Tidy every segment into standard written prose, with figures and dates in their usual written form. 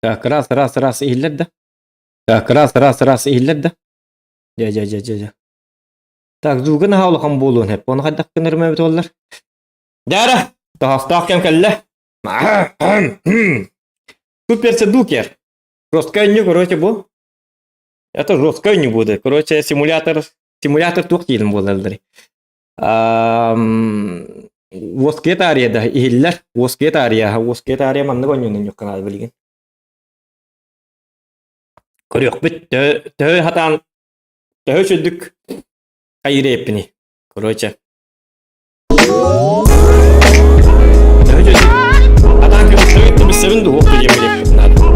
Так, раз, раз, раз, иһиллэр да? Так, раз, раз, раз, иһиллэр да? Дьэ, дьэ, дьэ, дьэ, дьэ. Так, звуга наһаа улахан буолуон сөп. Ону хайдах гынарым эбит буоллар? Дьэ, тоһостоох кэм кэллэ. Супер-седукер. Жесткая не, короче, бу. Это жесткая не будет. Короче, симулятор, симулятор туох диирим буолаллар. Уоскуйа таарыйа да иһиллэр. Уоскуйа таарыйа, уоскуйа таарыйа маннык оонньуунун ньукканаат билигин. Көрүөхпүт, төһө хатаан, төһө үчүгдүк хайыыр эппиний. Короче. Төһө үчүгдүк хатаан көмүстөбүт, билсэбин дуу, диэн билиэхпит наада.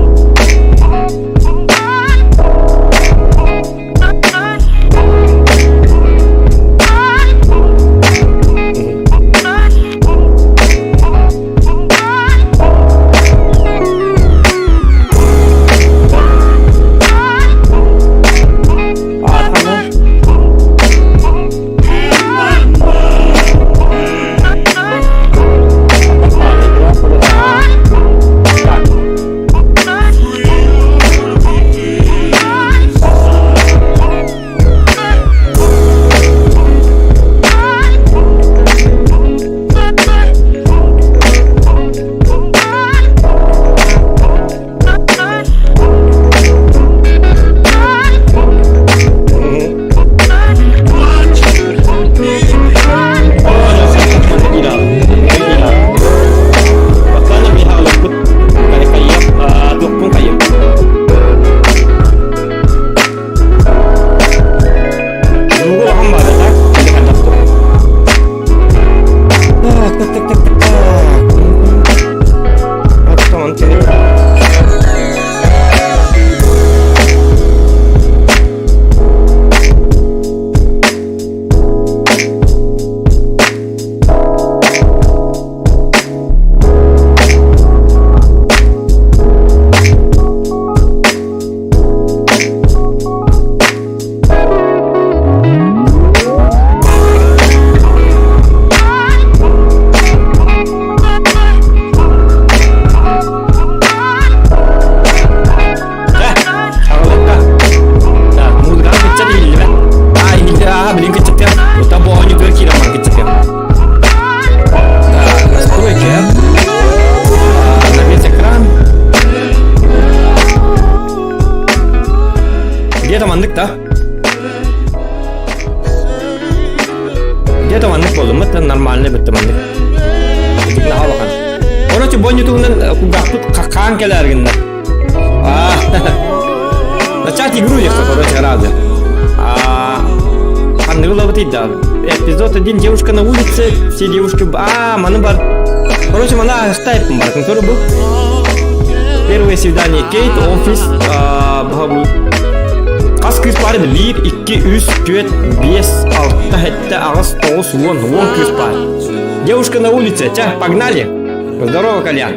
Где-то маннык да? Где-то маннык болдум, это нормальный бітті маннык. Наһаа улахан. Короче, бонньутугунан кулгаахпыт хаан кэлээр гынна. Начать игру ехать, короче, рады. Ханныгы лабыт да. Эпизод один девушка на улице, все девушки... А, маны бар. Короче, мана астайпын бар. Который был. Первое свидание Кейт, офис, Хас кыыс баар ини биир, икки, үс, түөрт, биэс, алта, сэттэ, аҕыс, тоҕус, уон, уон кыыс баар. Девушка на улице, чэ, погнали! Здорово, Колян.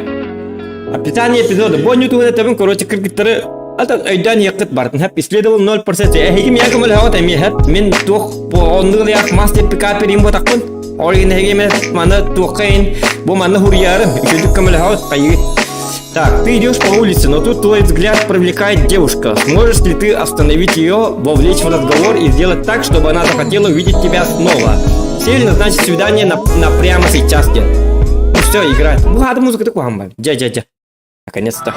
Описание эпизода. Бу оонньуу этэбин, короче, кыргыттары ата өйдөөн иэххит бартын. Хэп, исследовал 0% Эһиги миэхэ көмөлөһөҕүт эмиэ хэп. Мин туох оннук ыйаах мас деп пикаперим ботахпын. Ол иһин эһиги эмэ маны туохха иһин бу манна хуруйаарым. Үчүгдүк көмөлөһөҕүт хайыгыт. Так, ты идешь по улице, но тут твой взгляд привлекает девушка. Сможешь ли ты остановить ее, вовлечь в разговор и сделать так, чтобы она захотела увидеть тебя снова? Цель назначить свидание на прямо сейчас. Дед. Ну все, играть. Бу музыка такой хамбай. Дя, дя, дя. Наконец-то.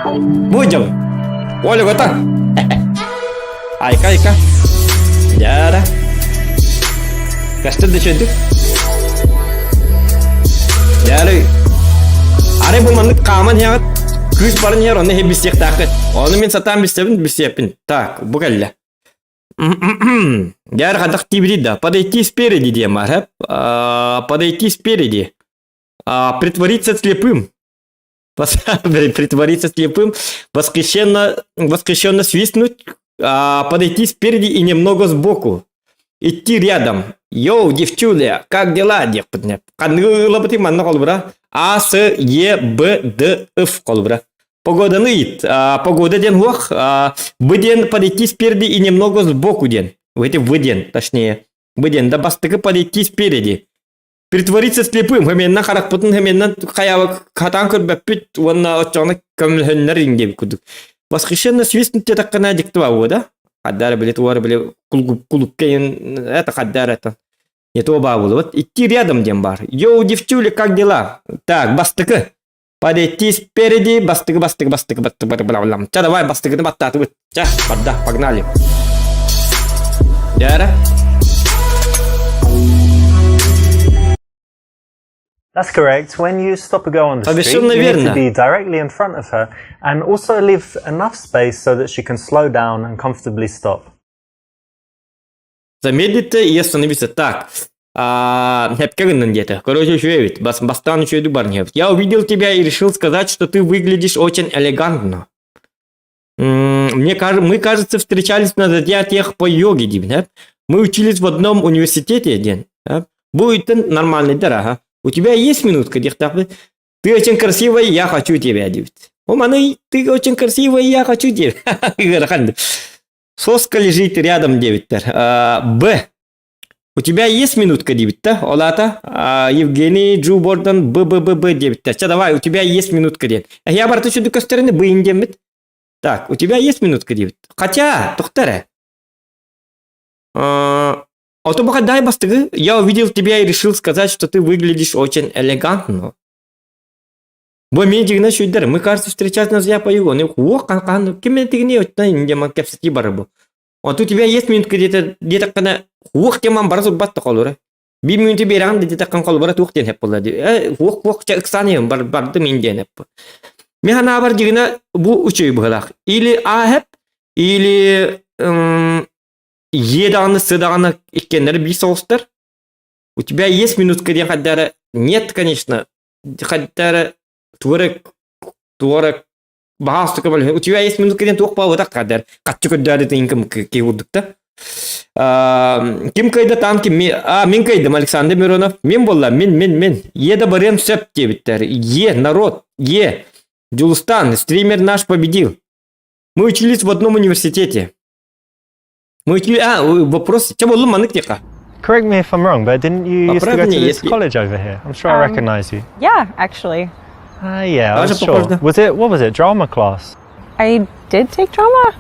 Будем. Оля, вот так. Айка, айка. Дя, да. Кастыр да чөйдүк. Дяры. Ары бу маннык хааман иһэҕит. Кыыс баран иһэр, онно иһи билсиэхтааххыт. Ону мин сатаан билсэбин, билсиэппин. Так, бу кэллэ. Дяры хайдах тиибитий да? Подойти спереди диэн баар, Подойти спереди. Притвориться слепым. Притвориться слепым, восхищенно, восхищенно свистнуть, подойти спереди и немного сбоку. Идти рядом. Йоу, девчуля, как дела? Диэхпитинэ. Ханныгы ылабытый манна холбура. А, С, Е, Б, Д, Ф холбура. Погоданы ыйыт. Погода диэн суох. Б диэн подойти спереди и немного сбоку диэн. Эти В диэн, точнее. Б диэн. Да бастакы подойти спереди. Притвориться слепым, хэмиэннэн харахпытын хэмиэннэн хайаабак хатаан көрбөппүт уонна оччоҕуна көмөлөһөннөр диэбит курдук. Восхищенно свистнуть диэтэххинэ дьикти баа да? Хаддара били туора били кулукка это хаддара это. Не то баа Вот идти рядом диэн баар. Йоу, девчули, как дела? Так, бастакы. Подойти спереди, бастыгы, бастыгы, бастыгы, бастыгы, бла Ча, давай, бастыгыны баттаатыбыт. Ча, барда, погнали. Дяра. That's correct. When you stop a girl on the street, Совершенно you need верно. to be directly in front of her and also leave enough space so that she can slow down and comfortably stop. Замедлиться и остановиться. Так, Хепке гыннын диэтэ. Короче, үчүгэй эбит. Бас, бастаан үчүгэйдик баран иһэбит. Я увидел тебя и решил сказать, что ты выглядишь очень элегантно. Мне, мы, кажется, встречались на занятиях по йоге, диибин, да? Мы учились в одном университете, диэн. Да? Будет нормальный дорога. У тебя есть минутка, диэхтаахпыт? Ты очень красивая, я хочу тебя, диэбит. О, маны, ты очень красивая, я хочу тебя. Ыарахан. Соска лежит рядом, диэбиттэр. Б. У тебя есть минутка, диэбит да? Ол аата Евгений Джу Бордон Б, Б, Б, Б диэбиттэр. Чэ, давай, у тебя есть минутка диэн. Я барыта сүрдүк көстөрүнэ быйын диэммит. Так, у тебя есть минутка диэбит. Хотя, тоқтар ээ. А то пока дай бастыгы. Я увидел тебя и решил сказать, что ты выглядишь очень элегантно. Бу эмиэ дьигинэ сүүйдэр. Мы, кажется, встречать нас я по его. Уох, қан ким тигини оттон деман кэпсэтии бары бу. Вот у тебя есть минутка где-то где-то уох деман бара сурбат холура. Биир мүнүүтэ биэрэҕин да диэтэххин холобура туох диэн сөп буолла дии. Э, уох уох чэ ыксаан бар барды мин диэн эп. Мин санаабар дьигинэ бу үчүгэй быһыылаах. Или А хэп, или Е даҕаны С даҕаны иккиэннэрэ биир соҕустар. У тебя есть минутка диэн хайдара? Нет, конечно. Хайдара туора туора баҕас көмөлөһө. У тебя есть минутка диэн туох баабытах хайдар. Хаччы көрдөөрү тыйын киһи курдук да. Ким кыайда там ким а мин кыайдым Александр Миронов мин буолла мин мин мин е да барыам сөп диэбиттэр е народ е Дьулустан стример наш победил мы учились в одном университете мы учили а вопрос че боллум маннык диэхэ Correct me if I'm wrong, but didn't you used to Поправь go to меня, this если- college over here? I'm sure I recognize you. Yeah, actually. Yeah, I Даже was sure. похоже. Was it, what was it, drama class? I did take drama.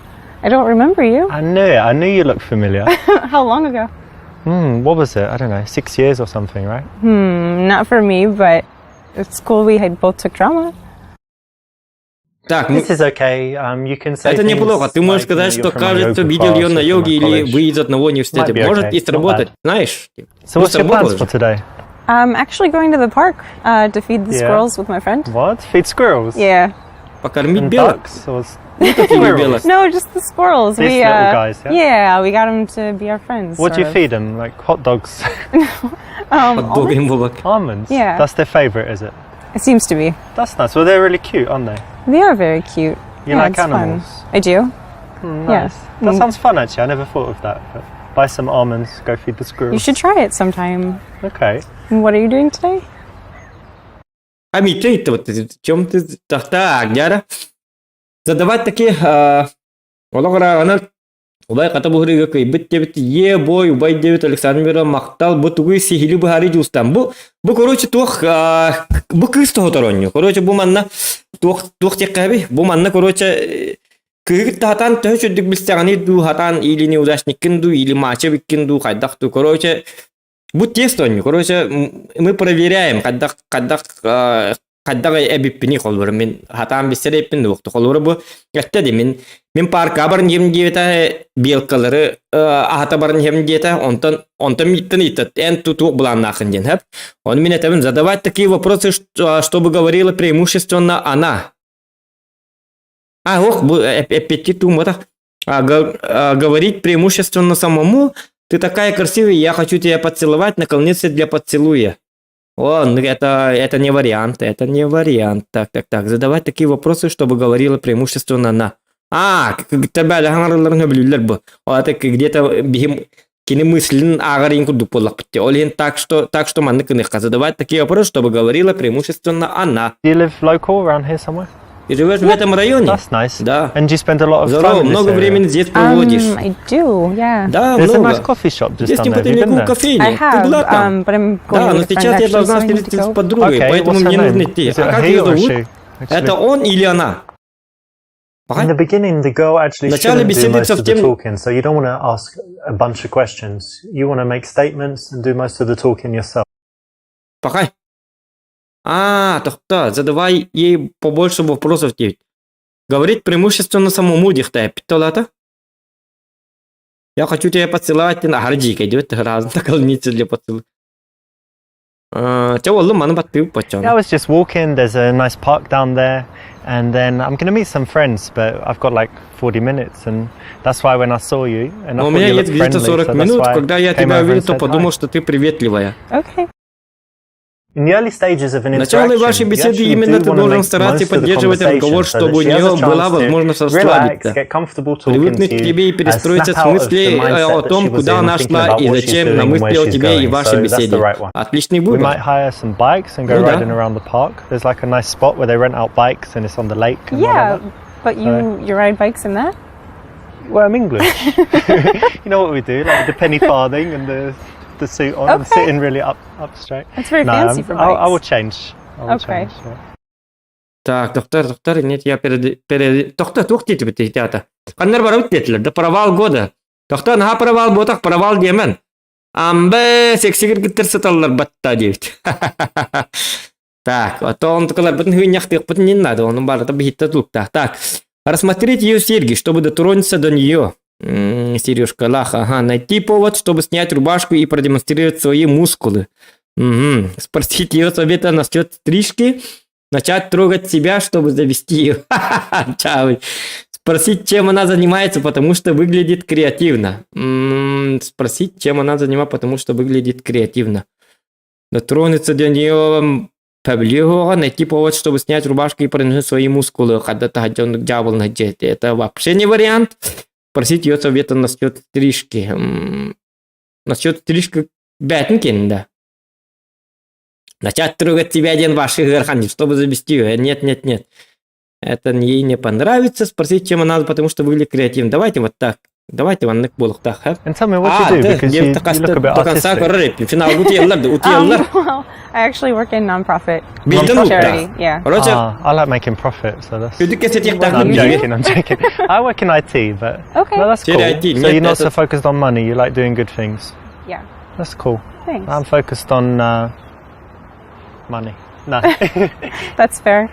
I don't remember you. I knew it. I knew you looked familiar. How long ago? What was it? I don't know, 6 years or something, right? Not for me, but at school we had both took drama. Так, ну, This is okay. You can say это things неплохо. Ты можешь like, you know, сказать, you're что, from a кажется, yoga видел ее class на or from йоге a или college. вы из одного университета. Might be Может okay. и сработать, Not bad. знаешь. So Ну, what's your сработало plans же. for today? I'm actually going to the park to feed the Yeah. squirrels with my friend. What? Feed squirrels? Yeah. Покормить And белок? ducks? Or Или белок? No, just the squirrels. These we little guys, yeah? yeah, we got them to be our friends. What do you sort of. feed them? Like hot dogs? Хот-дог им булак. Almonds? Yeah. That's their favourite, is it? It seems to be. That's nice. Well, they're really cute, aren't they? They are very cute. You yeah, like it's fun. animals? I do. Nice. That sounds fun, actually. I never thought of that. But buy some almonds, go feed the squirrels. You should try it sometime. Okay. And What are you doing today? А Митя, вот чем ты так так, дяра? Задавать такие олох ырааҕынан убай хата буһарыыга кыайбыт диэбит е бой убай диэбит Александр Миронов махтал бу тугуй сиһили быһаарыы дьулустан бу бу короче туох бу кыыс тоһотор оонньуу короче бу манна туох туох диэххэ бу манна короче кыыһы кытта хатаан төһө сүрдүк билсэҕиний дуу хатаан или неудачниккин дуу или мачо эбиккин дуу хайдах дуу короче бу тест оонньуу короче мы проверяем хайдах хайдах хайдах эбиппиний холобура мин хатаан билсэр эбиппин дуохту холобура бу эттэ ди мин мин парка баран иһим диэбитэ белкалары аһата баран иһим диэтэ онтон онтон мииттэн ыйытта эн туох былааннаахын диэн хэп он мин этэбин задавать такие вопросы чтобы говорила преимущественно она а ох бу эппиэттии туумматах говорить преимущественно самому ты такая красивая я хочу тебя поцеловать наклониться для поцелуя О, ну это не вариант, это не вариант. Так, так, так. Задавать такие вопросы, чтобы говорила преимущественно она. А, табаларын сөбүлүүллэр бу. Ол это где-то биһим кини мыслин ааҕар курдук буоллахпыт. Ол иһин так что маннык гыныахха. Задавать такие вопросы, чтобы говорила преимущественно она. Do you live local around here somewhere? И живешь в этом районе? That's nice. Да. And do you spend a lot of Здорово, time in this много area? времени здесь проводишь. I do, yeah. Да, There's a много. nice coffee shop just Здесь down there. Have you been неподалеку there? кофейня. I Ты have, была там? but I'm going Да, to но meet a friend сейчас я actually, должна so I need to встретиться с go. подругой, Okay, поэтому what's her мне нужно name? идти. Is it А a как he ее or a зовут? she? Actually? Это он или она? In the beginning, the girl actually В начале shouldn't do беседы most of the совсем- talking, so you don't want to ask a bunch of questions. You want to make statements and do most of the talking yourself. Пока. А, тохтоо, задавай ей побольше вопросов диэбит. Говорить преимущественно самому диэхтээх буолла. Я хочу тебя поцеловать, на хардик идет, раз наклониться для поцелуя. Чэ ол маны баттыы Yeah, I was just walking. There's a nice park down there, and then I'm going to meet some friends, but I've got like 40 minutes, and that's why when I saw you, and I Но у thought меня you есть looked где-то friendly, 40 so that's минут. why Когда я I came тебя over and увидел, то said подумал, hi. что ты приветливая. Okay. In the early stages of an В начале interaction, вашей you беседы actually именно do ты wanna должен make стараться most of the поддерживать conversation разговор, so that чтобы у she has a нее была chance to возможность relax, расслабиться, get comfortable talking привыкнуть to к you, тебе и перестроиться snap с out of the мысли mindset о that том, she was куда in, она thinking шла about и what she's зачем, на doing and where мысли о she's тебе и going. вашей So that's the беседе. right one. Отличный We выбор. might hire some bikes and go Ну да. riding around the park. There's like a nice spot where they rent out bikes and it's on the lake and Yeah, whatever. but you ride bikes in that? Well, I'm English. You know what we do, like the penny farthing and the suit on and sitting really up straight. That's very No, fancy for I will bikes. change. I will Okay. change. Yeah. Так, доктор, доктор, нет, я перед. Доктор, туох диэтэ театр. Ханна эрэ диэтилэр, да провал года. Доктор, наһаа провал буолбатах, провал диэмэҥ. Амбе, секси кыргыттар сыталлар батта диэбит. Так, а то он такой, бутын не надо, он бар, это бихитта тукта. Так, рассмотреть ее серьги, чтобы дотронуться до нее. Сережка, лах, ага, найти повод, чтобы снять рубашку и продемонстрировать свои мускулы. Угу. Спросить ее совета насчет стрижки, начать трогать себя, чтобы завести ее. Чау. Спросить, чем она занимается, потому что выглядит креативно. Спросить, чем она занимается, потому что выглядит креативно. Дотронуться до нее, найти повод, чтобы снять рубашку и продемонстрировать свои мускулы. Когда-то дьявол надет. Это вообще не вариант. Просить ее совета насчет стрижки. Насчет стрижки бээтин, да. Начать трогать тебя один ваших ыарахан, чтобы завести ее. Нет, нет, нет. Это ей не понравится. Спросить, чем она, потому что выглядит креативно. Давайте вот так. Давайте маннык буолуохтаах. And tell me what А, you do да, because you look a bit до конца artistic. көрөр. Финал утуйаллар, утуйаллар. Well, I actually work in nonprofit Билден charity. Yeah. Короче, Ah, I like making profit, so that's. үрдүк кэпсэтиэхтээх No, I'm биһиги. joking. I'm joking. I work in IT, but Okay. no, that's cool. Теперь IT, So нет, you're not so это- focused on money. You like doing good things. Yeah. That's cool. Thanks. I'm focused on money. No, That's fair.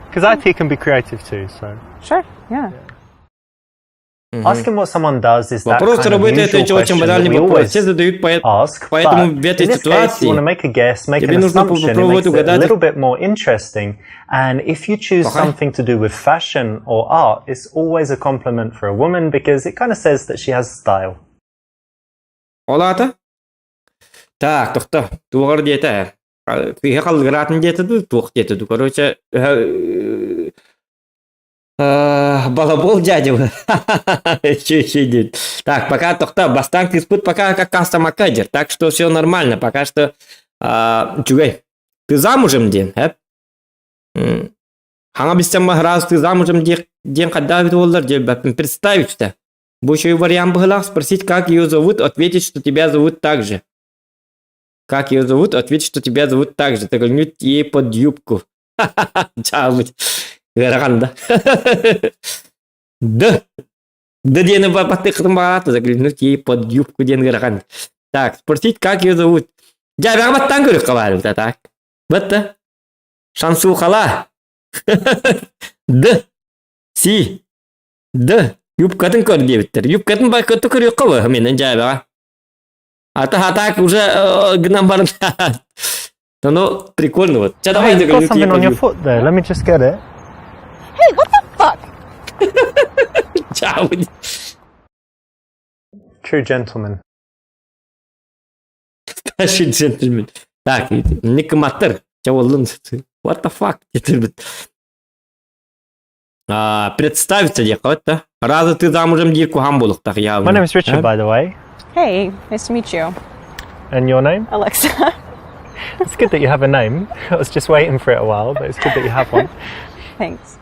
because IT can be creative too. So Sure. Yeah. asking what someone does is that Вопрос kind of работы это usual еще очень question that банальный we вопрос. always Все задают по ask, поэтому but в этой in this case, you want ситуации to make a guess, make тебе an нужно assumption. It попробовать makes it a угадать. little bit more interesting. And if you choose Ага. something to do with fashion or art, it's always a compliment for a woman because it kind of says that she has style. Ол аата? Так, тохтоо. Туох диэтэ? Кыыһа халыгыраатын диэтэ дуу, туох диэтэ дуу. Короче, балабол дядя. Еще диэт. Так, пока тохтоо, бастаан кыыспыт пока как кастом кадер, так что все нормально. Пока что үчүгэй. Ты замужем диэн, э? Саҥа билсэн сразу ты замужем диэн хайдах буолар диэн представить что. Бу еще и вариант был спросить, как ее зовут, ответить, что тебя зовут так же. Как ее зовут, ответить, что тебя зовут так же. Заглянуть ей под юбку. Чаабыт. Ыарахан да. Да. Да диэни баттыктым багата заглянуть ей под юбку диэн ыарахан. Так, спросить, как ее зовут. Дьэ, баттаан көрүөххэ так. Батта. Шансу хала. Д. Си. Д. Юбкатын көр диэбиттэр. Юбкатын бакыты көрүөххэ мен дьэ А та так уже гынан баран. Ну, прикольно вот. Сейчас давай Hey, you've got заглянуть ей something под on your юбку. foot there. Let me just get it. Hey, what the fuck? Чао. True gentleman. Старший джентльмен. Так, Никоматер. What the fuck? А, представиться диэххэ да. Раза ты замужем диир куһаҕан буолуохтаах я. My name is Richard, by the way. Hey, nice to meet you. And your name? Alexa. It's good that you have a name. I was just waiting for it a while, but it's good that you have one. Thanks.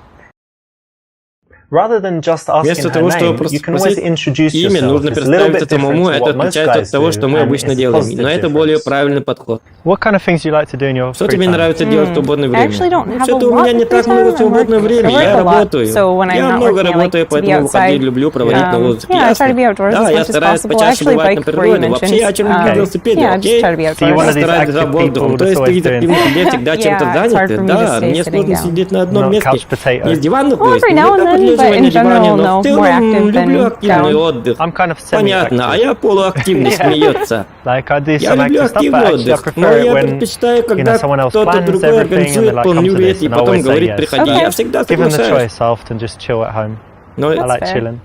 Rather than just asking Вместо her того, чтобы name, просто you can always спросить introduce имя, yourself. нужно It's a little представиться bit different самому. to Это what most отличается от guys того, do, что мы and обычно it's a делаем. positive Но это более difference. правильный подход. What kind of things do you like to do in your Что free тебе time? нравится делать в свободное I время? actually don't have a Вообще-то у lot меня не of free так много time. I work, свободного I времени, work я a lot, работаю. so when I'm Я not много working, I like работаю, to be поэтому выходные outside. люблю проводить на Um, воздухе. yeah, I try to Ясно? be outdoors Да, as я much as стараюсь possible. I почаще actually бывать на bike where you природе. Вообще, я mentioned. очень люблю Um, велосипеды, yeah, I just окей? try to be So you're one outdoors. of these Стараюсь за active people воздухом. То that's есть always ты doing активный людей всегда чем-то Yeah, it's hard заняты. for me to Да, stay мне sitting сложно down. сидеть на одном Not месте. couch potato. Не с дивана, то Well, есть, every не now and так then, but подлеживание in на диване, general, но no, в more целом active люблю than активный down. отдых. I'm kind of Понятно, а semi-active. я полуактивный, смеется. Like I do Я some люблю active stuff, but активный actually I отдых, но prefer it я when предпочитаю, you know когда someone else кто-то plans другой everything and they're организует, like, come to планирует this, и and I потом always say говорит, yes. приходи. Okay. Я всегда Given the соглашаюсь. choice, I often just chill at home. Но I like fair. chilling.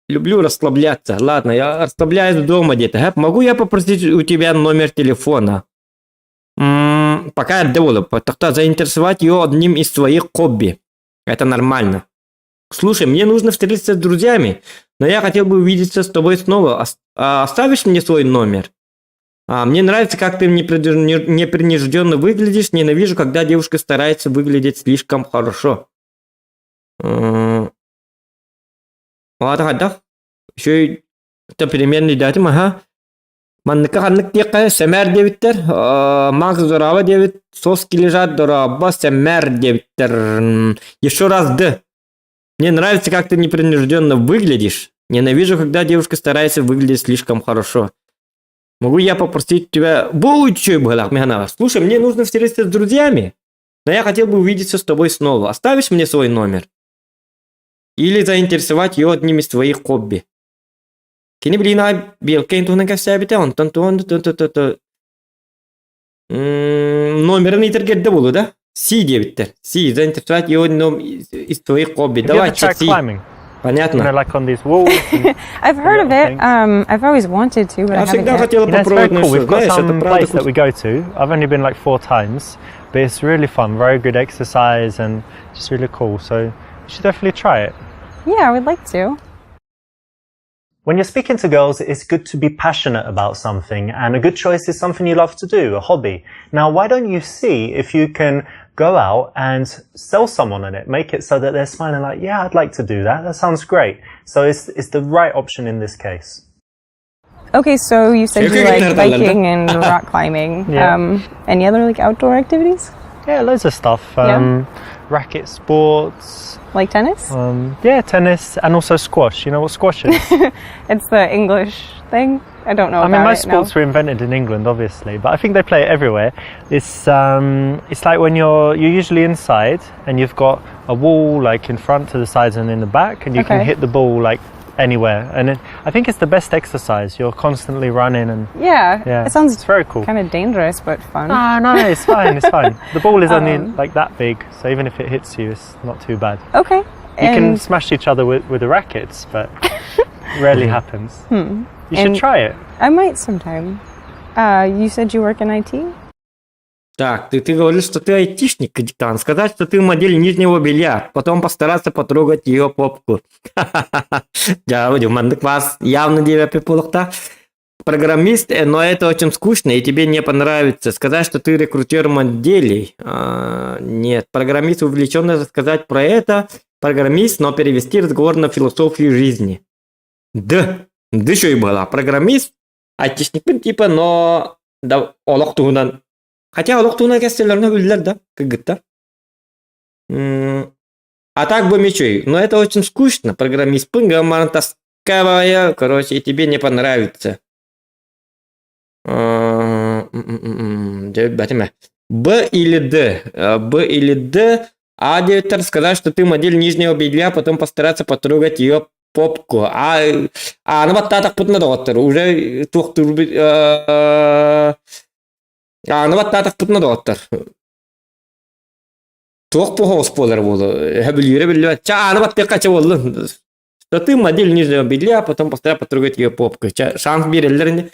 люблю расслабляться. Ладно, я расслабляюсь дома где-то. Гэп, Могу я попросить у тебя номер телефона? М, Пока я develop, тогда заинтересовать ее одним из своих хобби. Это нормально. Слушай, мне нужно встретиться с друзьями, но я хотел бы увидеться с тобой снова. Оставишь мне свой номер? А, мне нравится, как ты непринужденно выглядишь. Ненавижу, когда девушка старается выглядеть слишком хорошо. М, Ладно, да. Еще и это переменный датым, ага. Манныка ханнык диэххэ сэмээр диэбиттэр, Макс дорообо диэбит, соски лежат дорообо сэмээр диэбиттэр. М, Еще раз Д. Мне нравится, как ты непринужденно выглядишь. Ненавижу, когда девушка старается выглядеть слишком хорошо. Могу я попросить тебя... Будь Слушай, мне нужно встретиться с друзьями, но я хотел бы увидеться с тобой снова. Оставишь мне свой номер? Или заинтересовать ее одним из твоих хобби? Кини билигин белкейн туһунан кэпсээбитэ, онтон туон ту ту ту ту номерын ыйытарга буолуо да? C диэбиттэр. C, заинтересовать ее одним из твоих хобби. Have you Давай, ever tried C. climbing? You Понятно. know, like on these walls. And, I've heard of little it. things. I've always wanted to, but I Я haven't всегда yet. хотела you know, it's very попробовать, но cool. что, We've got знаешь, это some правда place that we go to. I've only been like four times, but it's really fun. Very good exercise and just really cool. So you should definitely try it. Yeah, I would like to. When you're speaking to girls, it's good to be passionate about something, and a good choice is something you love to do, a hobby. Now, why don't you see if you can go out and sell someone on it, make it so that they're smiling like, yeah, I'd like to do that. That sounds great. So it's the right option in this case. Okay, so you said you like Sure. biking and rock climbing. Yeah. Any other like outdoor activities? Yeah, loads of stuff. Yeah. Racket sports, Like tennis? yeah, tennis, and also squash. You know what squash is? It's the English thing. I don't know I mean, about most it. No. sports were invented in England, obviously, but I think they play it everywhere. It's like when you're usually inside and you've got a wall like in front, to the sides, and in the back, and you can Okay. hit the ball like anywhere. And I think it's the best exercise. You're constantly running, and Yeah. yeah, It sounds it's very cool. kind of dangerous, but fun. Ah, no, it's fine. It's fine. The ball is only like that big, so even if it hits you, it's not too bad. Okay. You can And smash each other with the rackets, but rarely happens. You should And- try it. I might sometime. You said you work in IT? Так, ты говоришь, что ты айтишник, диктант. Сказать, что ты модель нижнего белья, потом постараться потрогать ее попку. Да, маннык вас явно диэбиппит буолуохтаах. Программист, но это очень скучно и тебе не понравится. Сказать, что ты рекрутер моделей. А, нет, программист увлеченно рассказать про это. Программист, но перевести разговор на философию жизни. Да, да еще и была. Программист, айтишник типа, но да, олох туһунан. Хотя олох туһунан кэпсииллэринэ үлэлиир да, кыргыттар. А так бы мечой. Но это очень скучно. Программист пынгаман тосковая, короче, и тебе не понравится. Б или Д? Б или Д? А директор сказать, что ты модель нижнего белья, потом постараться потрогать ее попку. А, ну вот так путна доктор. Уже тухтур а, ну вот так путна доктор. Туох буолар буолар буолуо. Хэбилиирэ биллибэт. Чэ, А-ны баттыахха чэ буоллун. Что ты модель нижнего белья, потом постараться потрогать ее попку. Чэ, шанс биэрэллэр.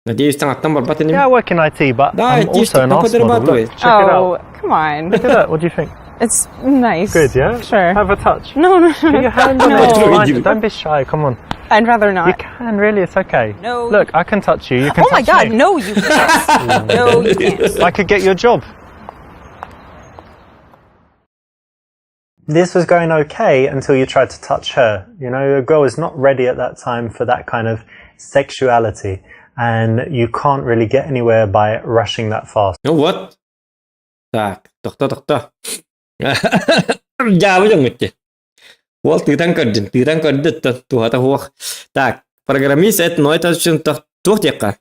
Надеюсь, там там барбат Yeah, I work in IT, but Да, I'm also айтишник, an ну arse model. Look, подрабатывает. check it out. Oh, come on. Look at that. What do you think? It's nice. Good, yeah? Sure. Have a touch. No. Put your hand on No. it. It's Trogай fine. диир. Don't be shy. Come on. I'd rather You not. can, really. It's okay. No. Look, I can touch you. You can Oh my touch god, me. no, you can't. No, you can't. I could get you a job. This was going okay until you tried to touch her. A girl is not ready at that time for that kind of sexuality, and you can't really get anywhere by rushing that fast. Ну вот. Так, тохтоо тохтоо. Дьаабы дьоҥҥут Уол тыытан көрдүн, тыытан көрдү туһата суох. Так, программист это, но это очень туох диэххэ.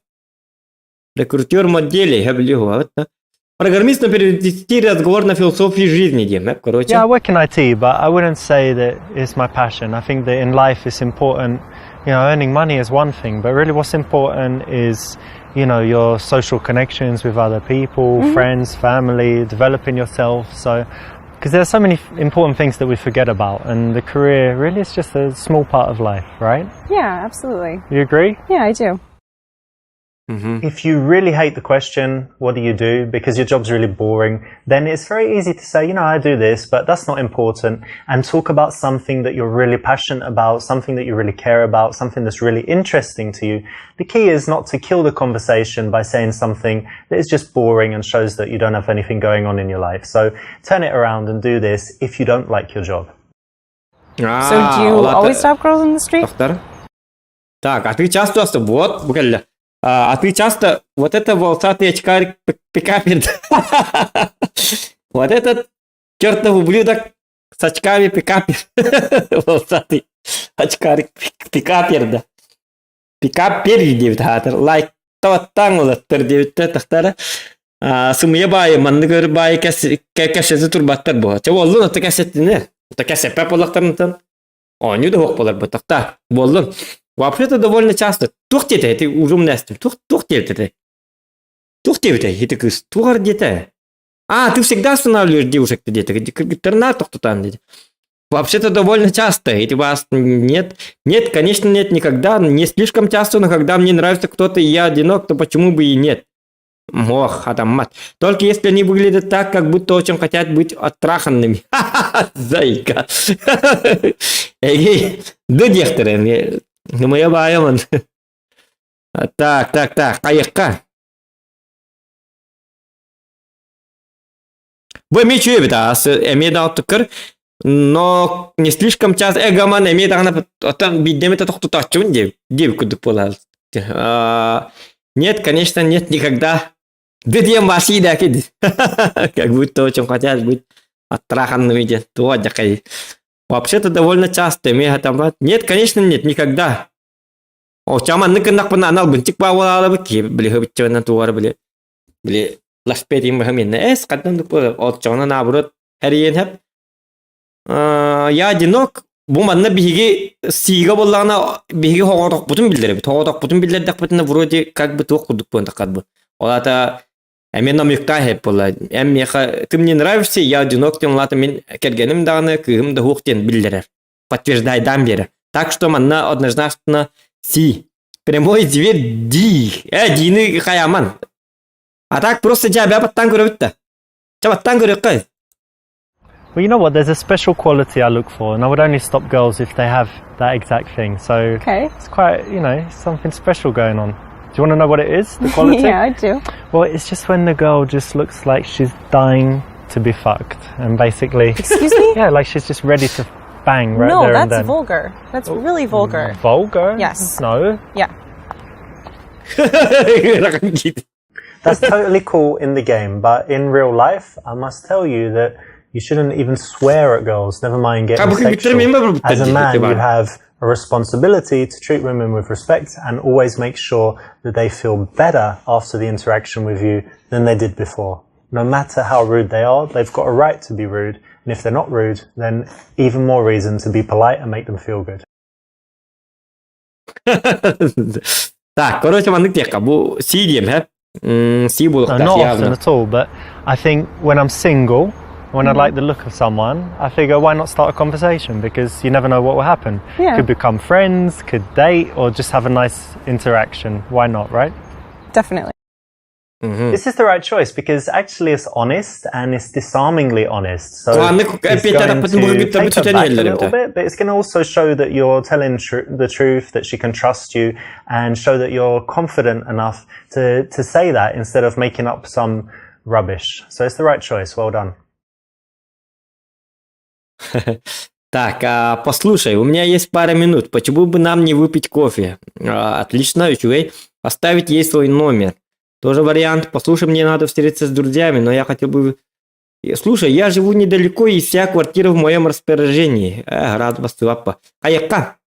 Рекрутер моделей, я билиһу, Программист, но перевести разговор на философию жизни, диэм, короче. Yeah, I work in IT, but I wouldn't say that it's my passion. I think that in life it's important, earning money is one thing, but really what's important is your social connections with other people, friends, family, developing yourself. So, because there are so many important things that we forget about, and the career really is just a small part of life, right? Yeah, absolutely. You agree? Yeah, I do. If you really hate the question, what do you do? Because your job's really boring, then it's very easy to say, I do this, but that's not important. And talk about something that you're really passionate about, something that you really care about, something that's really interesting to you. The key is not to kill the conversation by saying something that is just boring and shows that you don't have anything going on in your life. So turn it around and do this if you don't like your job. So do you always stop girls in the street? Доктор. Так, а ты часто вот, буквально. А ты часто вот это волосатый очкарик пикапер. Вот этот чертов ублюдок с очками пикапер. Волосатый очкарик пикапер, да. Пикапер диэбит хаатар. Лайк таң олаттар диэбиттэ тахтара. Сымыйа баайы маннык өр баайы кэпсэтэ турбаттар буо. Чэ буоллун ото кэпсэттинэр. Ото кэпсэппэт буоллахтарынтан оонньуу да суох буолар бутахта. Буоллун. Вообще-то довольно часто. Туох диэтэ ити ужумнастым. Туох туох диэбит Туох диэбитэ ити кыыс туох диэтэ. А, ты всегда останавливаешь девушек диэтэ. Кыргыттарына тохтотан диэтэ. Вообще-то довольно часто. Эти вас нет. Нет, конечно, нет, никогда. Не слишком часто, но когда мне нравится кто-то и я одинок, то почему бы и нет? Ох, адаммат. Только если они выглядят так, как будто очень хотят быть оттраханными. Зайка. Эй, да диэхтэрэ. Моя баайаман. Так, так, так, хайыахха. Бу эмиэ үчүгэй эбит аас эмиэ да оттуккар но не слишком часто эгоман эмиэ даҕаны оттон биирдэ эмитэ тохтотооччубун диэбит диэбит курдук буолар. Нет, конечно, нет никогда. Да диэн Василий как будто очень хотят быть оттраханными диэн туох дьакай. Вообще-то довольно часто эмиэ там нет, конечно, нет, никогда. О, чаманнык гыннахпына анал бынчык баалаабыт киһи били хыбыччыбынан тугар били били лашпетин быһаминна эс хаттан отчоҕуна наоборот эрийэн хэп я одинок бу манна биһиги сиигэ буоллаҕына биһиги хоҕотохпутун биллэрэбит хоҕотохпутун биллэрдэхпитинэ вроде как бы туох курдук буолан бу ол аата эмиэ намыктаах эп буолла эн миэхэ ты мне нравишься я одинок диэн улаата мин кэргэним даҕаны кыыһым да суох диэн биллэрэр подтверждайдаан биэрэр так что манна однозначно си прямой дверь ди э дины хайаман а так просто дьэ баттан көрөбүт да чэ баттан көрүөххэ Well, you know what? There's a special quality I look for, and I would only stop girls if they have that exact thing. So it's quite something special going on. Do you want to know what it is? The quality? Yeah, I do. Well, it's just when the girl just looks like she's dying to be fucked, and basically, Excuse me? Yeah, like she's just ready to bang right No, there and that's then. vulgar. That's really vulgar. Vulgar? Yes. No. Yeah. That's totally cool in the game, but in real life, I must tell you that you shouldn't even swear at girls, never mind getting sexual. As a man, you have a responsibility to treat women with respect and always make sure that they feel better after the interaction with you than they did before. No matter how rude they are, they've got a right to be rude. And if they're not rude, then even more reason to be polite and make them feel good. Так, короче, маннык диэххэ бу си диэм һэ си No, буолуохтаах not often явно at all, but I think when I'm single, when I like the look of someone, I figure why not start a conversation because you never know what will happen. Could become friends, could date, or just have a nice interaction. Why not, right? Definitely. This is the right choice because actually it's honest and it's disarmingly honest. So Маннык it's эппиэтэ going to take her back a little bit, but it's going to also show that you're telling the truth, that she can trust you, and show that you're confident enough to say that instead of making up some rubbish. So it's the right choice. Well done. Так, а, послушай, у меня есть пара минут. Почему бы нам не выпить кофе? А, отлично, үчүгэй. Оставить ей свой номер. Тоже вариант. Послушай, мне надо встретиться с друзьями, но я хотел бы... Слушай, я живу недалеко, и вся квартира в моем распоряжении. Э, рад вас папа. Хайакка.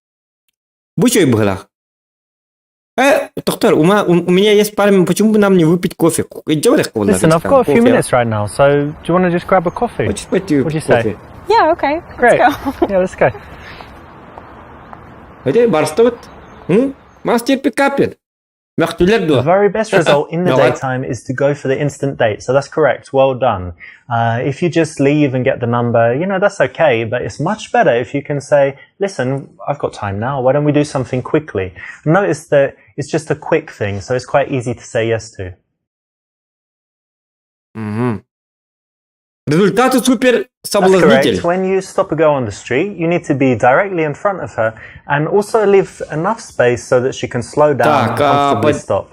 Бу быһылаах. Э, доктор, у меня есть пара минут, почему бы нам не выпить кофе? Идем Listen, I've got a few minutes right now, so do you want to just grab a coffee? Хочешь пойти What do you say? кофе? Yeah, okay. Great. Let's go. Yeah, let's go. Хотя барстыбыт. Мастер пикапер. Мөхтүлэр The дуо? very best result in the No, I- daytime is to go for the instant date. So that's correct. Well done. If you just leave and get the number, you know, that's okay. But it's much better if you can say, listen, I've got time now. Why don't we do something quickly? Notice that it's just a quick thing. So it's quite easy to say yes to. Мгм. Результаты супер That's соблазнитель. correct. When you stop a girl on the street, you need to be directly in front of her and also leave enough space so that she can slow down and Так, а, comfortably под- stop.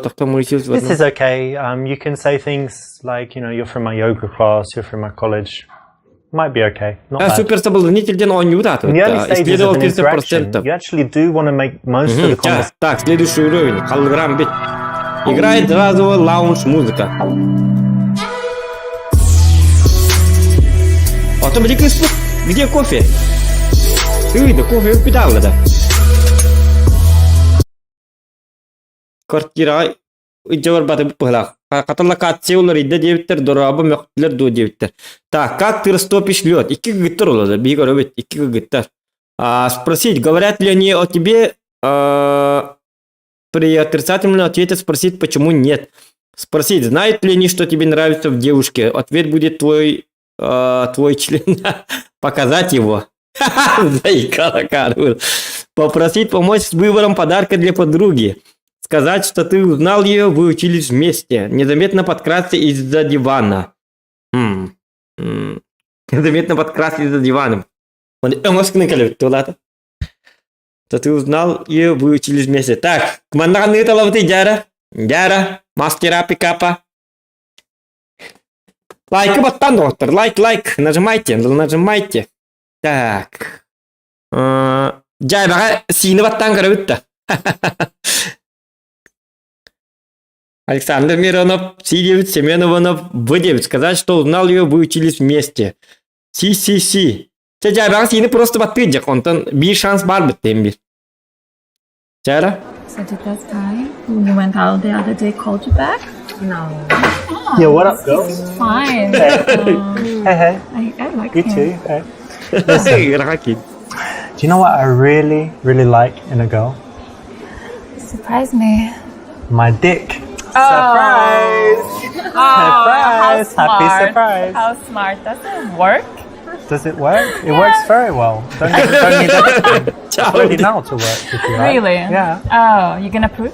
Так там улетел в This одну. is okay. You can say things like, you know, you're from my yoga class, you're from my college. Might be okay. Not А, bad. супер соблазнитель ден он In the early stages of Исследовал an interaction, 30%. you actually do want to make most of the Мгм. conversation. Так, следующий уровень. Холограмм бит. Играет разовый лаунж музыка. Потом где кофе? Ты, да кофе педал, да. Квартира идёр баты быһылаах. Хаталлакация уларыйда диэбиттэр, дорообо мөхтүлэр дуо диэбиттэр. Так, как ты растопишь лед? Икки кыргыттар олорор, биһиги көрөбүт, икки кыргыттар. А, спросить, говорят ли они о тебе, а, при отрицательном ответе спросить, почему нет. Спросить, знают ли они, что тебе нравится в девушке. Ответ будет твой, твой член. Показать его. Заикала Карл. Попросить помочь с выбором подарка для подруги. Сказать, что ты узнал ее, вы учились вместе. Незаметно подкрасться из-за дивана. М. М. Незаметно подкрасться из-за дивана. Он То ты узнал ее, вы учились вместе. Так, манна ты дяра. Дяра, мастера пикапа. Лайк баттан, доктор. Лайк, лайк. Нажимайте, нажимайте. Так. Дьэ, сиини баттаан көрөбүт Александр Миронов, Си-9, Семен Иванов, В9. Сказать, что узнал ее, вы учились вместе. Си-си-си. Чэ, дьэ, сиини просто баттыыр онтон биир шанс баар эбит биир. Чара? So did that guy who you went out the other day called you back? No. Oh, Yeah, what up, girls? Fine. Hey, hey. I like You him. too. Hey. Рахакин. Do you know what I really, really like in a girl? Surprise me. My dick. Surprise! Oh, Surprise! how Happy smart. surprise. How smart. Does it work? Does it work? It works very well. Don't need anything. It's ready now to work if you like. Really? Yeah. Oh, you're gonna prove?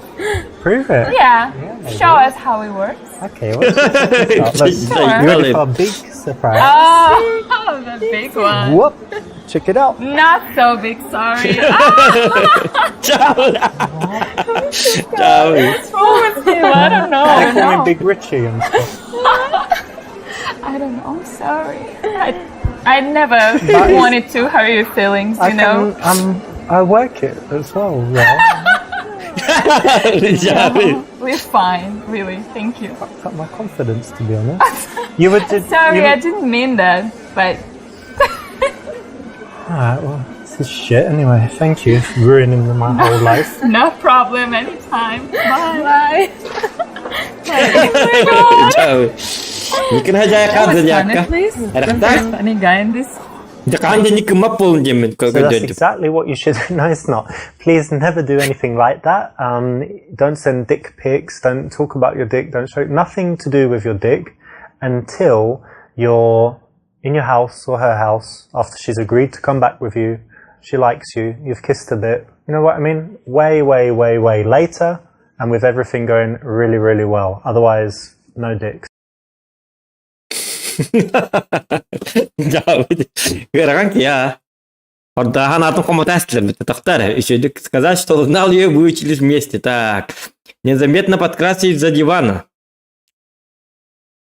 Prove it. Yeah. maybe. Show us how it works. Okay. Well, let's look, you ready for a big surprise? Oh, the big one. Whoop! Check it out. Not so big, sorry. Ciao. Ciao. What's wrong with him? I don't know. They call me Big Richie and stuff. I don't know. I'm sorry. I never wanted to hurt your feelings, you I know? can, I work it as well. Well, Ciao. We're fine, really. Thank you. got my confidence to be honest. You would. Did, Sorry, you I didn't mean that, but Alright, well, this is shit anyway. Thank you for ruining my whole life. no problem anytime. Bye. Ciao. Никна That was funny, жайка. please. The Рахтар. first funny guy in this. Дакан ник маппол демен So that's exactly what you should. No, it's not. Please never do anything like that. Don't send dick pics. Don't talk about your dick. Don't show nothing to do with your dick until you're in your house or her house after she's agreed to come back with you. She likes you. You've kissed a bit. You know what I mean? Way, way, way, way later, and with everything going really, really well. Otherwise, no dicks. Я. Ордахан атын хомотастер тахтар. Еще сказать, что узнал ее, вы учились вместе. Так. Незаметно подкрасить за дивана.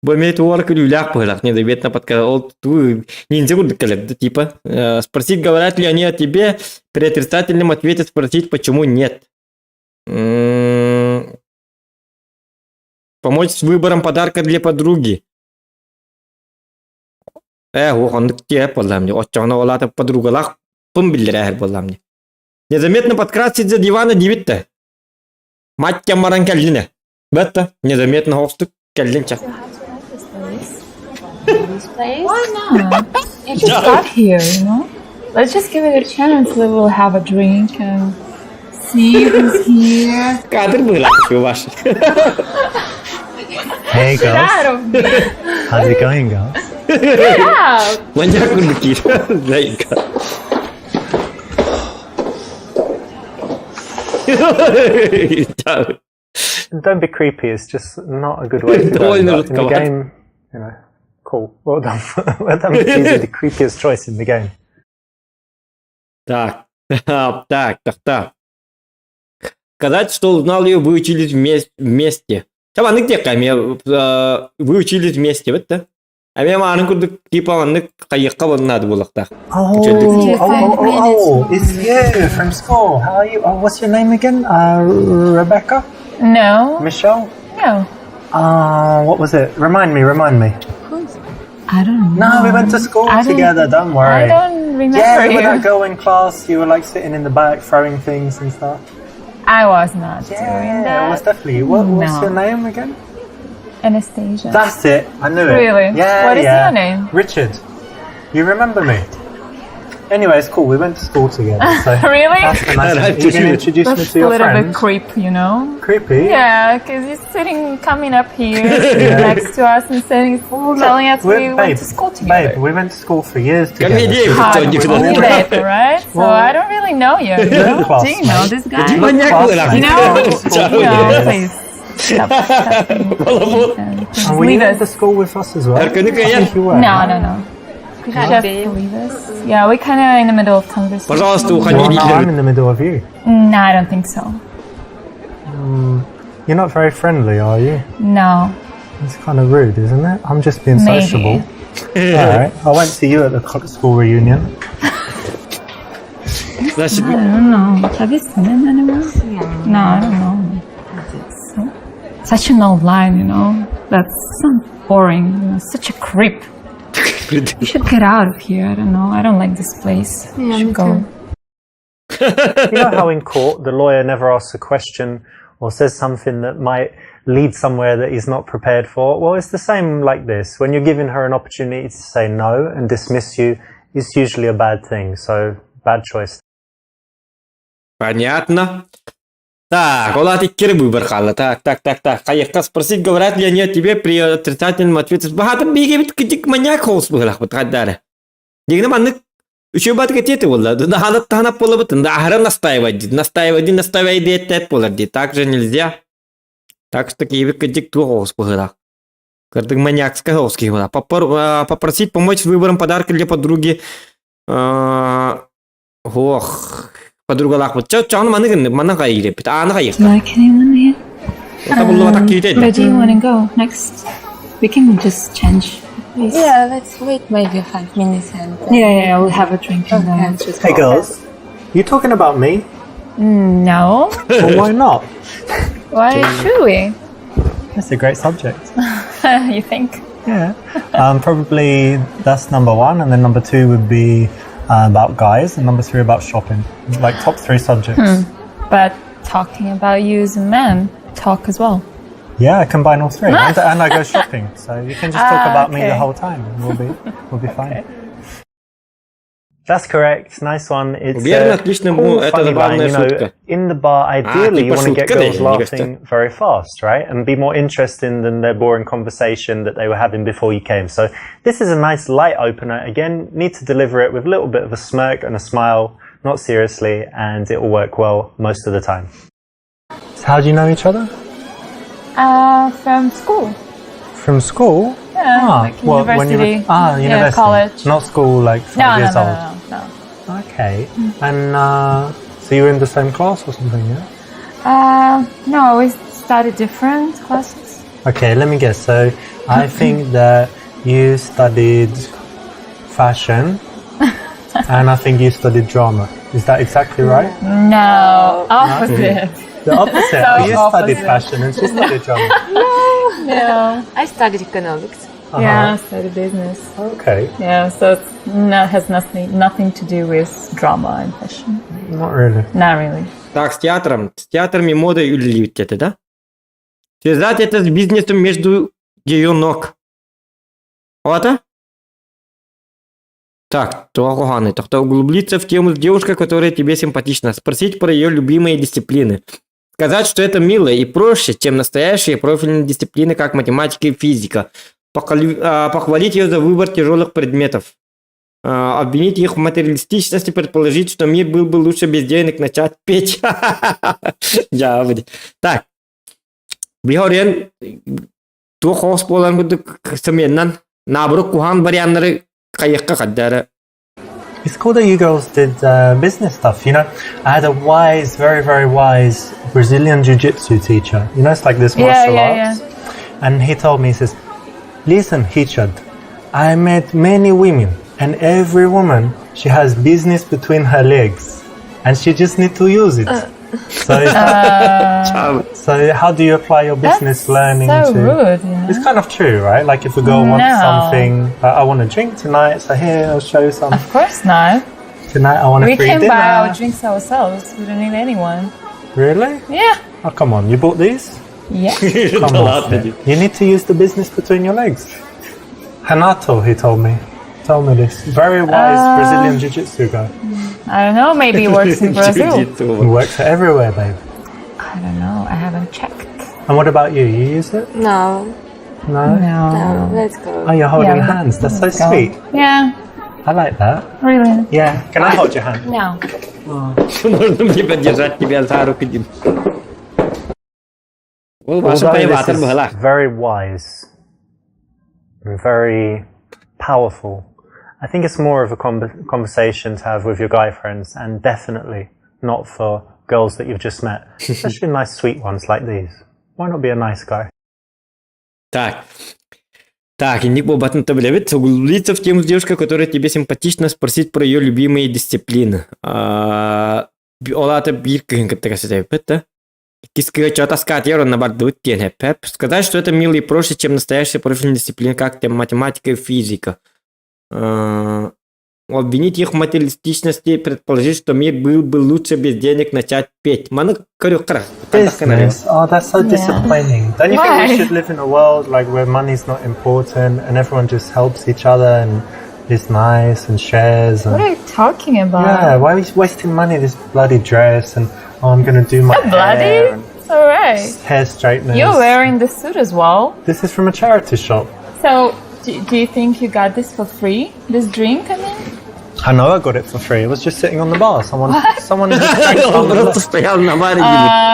Бу эмиэ туора күлүүлээх быһыылаах. Незаметно подка ол туу ниндзя курдук кэлэр да, типа. Спросить, говорят ли они о тебе, при отрицательном ответе спросить, почему нет. Помочь с выбором подарка для подруги. Оннук диэп буоллаам дии. Оччоҕуна ол аата подругалаах пым биллэрээһэр буоллаам дии. Незаметно подкрасить за дивана диэбит да. Мать баран кэллинэ. Бетта, незаметно хоҕустук кэллин ча. This place? Why not? You just got here, you know? Let's just give it a chance. We will have a drink and see who's here. Кадр быһыылаах ваш. Hey Get girls, out of me. how's it going, girls? Get out. Маньяк курдук киир. Зайка. Don't be creepy. It's just not a good way to go. Довольно But in the жутковато. game, cool. Well done. Well done for choosing the creepiest choice in the game. Так, так, так, так. Сказать, что узнал ее, вы учились вместе. Там аны где вы учились вместе, вот да? А мен аны курдук типа аны кайыкка надо было так. Oh, Just oh, five oh, oh, minutes. oh, it's you from school. How are you? Oh, what's your name again? Rebecca? No. Michelle? No. What was it? Remind me, remind me. I don't know. No, we went to school I don't- together, don't worry. I don't remember Yeah, you you. were that girl in class. You were like sitting in the back throwing things and stuff. I was not doing Yeah, that. it was definitely you. What's No. your name again? Anastasia. That's it. I knew it. Really? Yeah. What is yeah. your name? Richard. You remember me? Anyway, it's cool. We went to school together. So Really? That's the nice Right, thing. You can Richard. introduce me That's to a your little friends. bit creep, you know? Creepy. Yeah, because you're sitting, coming up here next to us and saying, telling us We're- we went to school together. Babe, we went to school for years together. Комедия Hard в итоге. only babe, right? So I don't really know you. You know? Do you know this guy? Маньяк Класс. You know? Чао. No, please. Stop. Stop. Балабол. And were you Leave at the us. school with us as well? Арканы I think you were. No, no, no. Could you just leave us? Yeah, we're kind of in the middle of conversation. Пожалуйста, уходи, Well, no, I'm Гитлер. in the middle of you. No, I don't think so. You're not very friendly, are you? No. It's kind of rude, isn't it? I'm just being Maybe. sociable. All right. I won't see you at the school reunion. Значит, I don't know. Have you seen him anywhere? No, I don't know. So, such an old line, you know. That's so boring. You know, such a creep. You should get out of here. I don't know. I don't like this place. Yeah, you should me go. too. You know how in court the lawyer never asks a question or says something that might lead somewhere that he's not prepared for? Well, it's the same like this. When you're giving her an opportunity to say no and dismiss you, it's usually a bad thing. So, bad choice. Понятно. Так, ол икки эрэ выбор хаалла. Так, так, так, так. Хайыахха спросить, говорят ли они о тебе при отрицательном ответе. Баһаатым биигэ китик маньяк соҕус быһыылаах хайдах эрэ. Дигинэ маннык үчүгэй баҕайытык этиэ буолла. Хаанат таһанап буолабыт. Аһара настаивать дии. Настаивать дии, настаивать диэт буолар дии. Так же нельзя. Так что киһибит кырдьык туох соҕус быһыылаах. Кырдьык маньякская соҕус киһи буолла. Попросить помочь с выбором подарка для подруги. Ох, подругалаах. Чэ, чаҕын маны гынны, маны хайыыр Ааны хайыахха. Do you like anyone here? Табыллыбатах киһитэ. Where do you want to go next? We can just change place. Yeah, let's wait maybe 5 minutes and. Yeah, we'll have a drink and then Okay. just Hey, go. girls. You talking about me? No. Well, why not? Why should we? That's a great subject. You think? Yeah. Probably that's number one. And then number two would be about guys. And number three about shopping. Like top three subjects. But talking about you as a man, talk as well. Yeah, I combine all three. And I go shopping. So you can just talk Ah, about me the okay. whole time and we'll be fine. That's correct. Nice one. It's Верно, a отлично, cool, ну, это funny line. забавная You know, шутка. in the bar, ideally, типа you want to get шутка, да, girls мне кажется. laughing very fast, right? And be more interesting than their boring conversation that they were having before you came. So this is a nice light opener. Again, need to deliver it with a little bit of a smirk and a smile, not seriously, and it will work well most of the time. So how do you know each other? From school. From school? Yeah, Ah, like well, when you were- university. ah, Yeah, university. college. Not school, like 5 No, no, years no, old. no, no, Okay. And so you were in the same class or something, yeah? no. No, we studied different classes. Okay, let me guess. So I think that you studied fashion and I think you studied drama. Is that exactly right? No, opposite. The opposite. So Oh, you studied opposite. fashion and she studied drama. No. I studied economics. Yeah, I studied business. Okay, Yeah, so it's no, has nothing to do with drama and fashion. not really. Not really. Так, с театром. С театром и модой это, да? Связать это с бизнесом между ее ног. Вот, а? Так, тоҕо Тогда углубиться в тему с девушкой, которая тебе симпатична. Спросить про ее любимые дисциплины. Сказать, что это мило и проще, чем настоящие профильные дисциплины, как математика и физика. Похвалить ее за выбор тяжелых предметов. Обвинить их в материалистичности, предположить, что мир был бы лучше без денег, начать петь. Я будет. Так. Биһиги туох хос буолан курдук сымыйанан наоборот куһаҕан варианнары хайыахха хайдах эрэ. It's cool that you girls did business stuff. I had a wise, very, very wise Brazilian jiu-jitsu teacher. It's like this martial arts. And he told me, he says, "Listen, Richard, I met many women, and every woman, she has business between her legs, and she just need to use it." So, it's like- so how do you apply your business That's learning so to? rude, you know? It's kind of true, right? Like if a girl wants No. something, like, I want a drink tonight, so here I'll show you some. Of course not. Tonight I want a We free can dinner. buy our drinks ourselves. We don't need anyone. Really? Yeah. Oh, come on. You bought these? Yeah. Come off it. You need to use the business between your legs. Renato, he told me. Told me this. Very wise Brazilian jiu-jitsu guy. I don't know. Maybe it works in Brazil. He works everywhere, babe. I don't know. I haven't checked. And what about you? You use it? No, No? No. no, let's go. Oh, you're holding Yeah. hands. That's so Let's go. sweet. Yeah. I like that. Really. Yeah. Can I hold your hand? No. Можно мне подержать тебя за руку, Дим? Ол ваша Although this поеватор is была. very wise and very powerful, I think it's more of a conversation to have with your guy friends and definitely not for girls that you've just met, especially nice, sweet ones like these. Why not be a nice guy? Так. Так, и ник буолбатын билэбит. Углубиться в тему с девушкой, которая тебе симпатична, спросить про ее любимые дисциплины. Ол аата биир кыыһы кытта кэпсэтэбит, да? Иккис кыыһы чатаскатер на бардыбыт диэн пеп. Сказать, что это мило и проще, чем настоящая профильная дисциплина, как там математика и физика. Обвинить их в материалистичности, предположить, что мир был бы лучше без денег, начать петь. Маны көрүөххэ. Business. Oh, that's so disappointing. Don't you think Why? we should live in a world like where money's not important and everyone just helps each other and is nice and shares and What are you talking about? Yeah, why are we wasting money this bloody dress and oh, I'm gonna do my hair Bloody? and It's alright. hair straighteners. You're wearing the suit as well. This is from a charity shop. So, do you think you got this for free? This drink, I mean? I know I got it for free. It was just sitting on the bar. Someone just drank it on the Просто left. стоял на баре.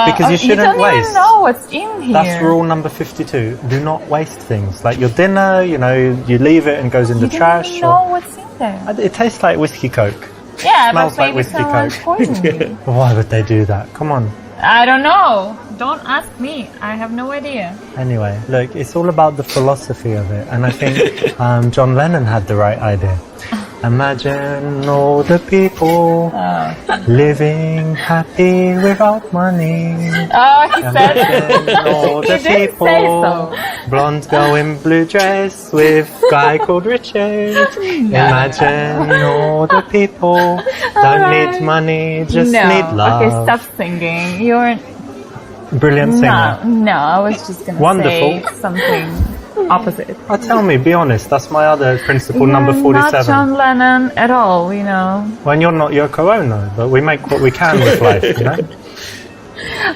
Because you You shouldn't don't waste. even know what's in here. That's rule number 52. Do not waste things. Like your dinner, you leave it and it goes in You the don't trash. even know what's in there. It tastes like whiskey coke. Yeah, smells but like maybe whiskey someone Coke. poisoned you. Why would they do that? Come on. I don't know. Don't ask me. I have no idea. Anyway, look, it's all about the philosophy of it, and I think John Lennon had the right idea. Imagine all the people living happy without money. Oh, he said. Imagine all the He didn't say people. so. Blonde girl in blue dress with guy called Richard. Imagine all the people don't Alright. need money, just no. need love. Okay, stop singing. You're Brilliant singer. no, no. I was just gonna Wonderful. say something opposite. Oh, tell me, be honest. That's my other principle, number You're Not 47. John Lennon at all, you know. When you're not Yoko Ono, but we make what we can with life, you know?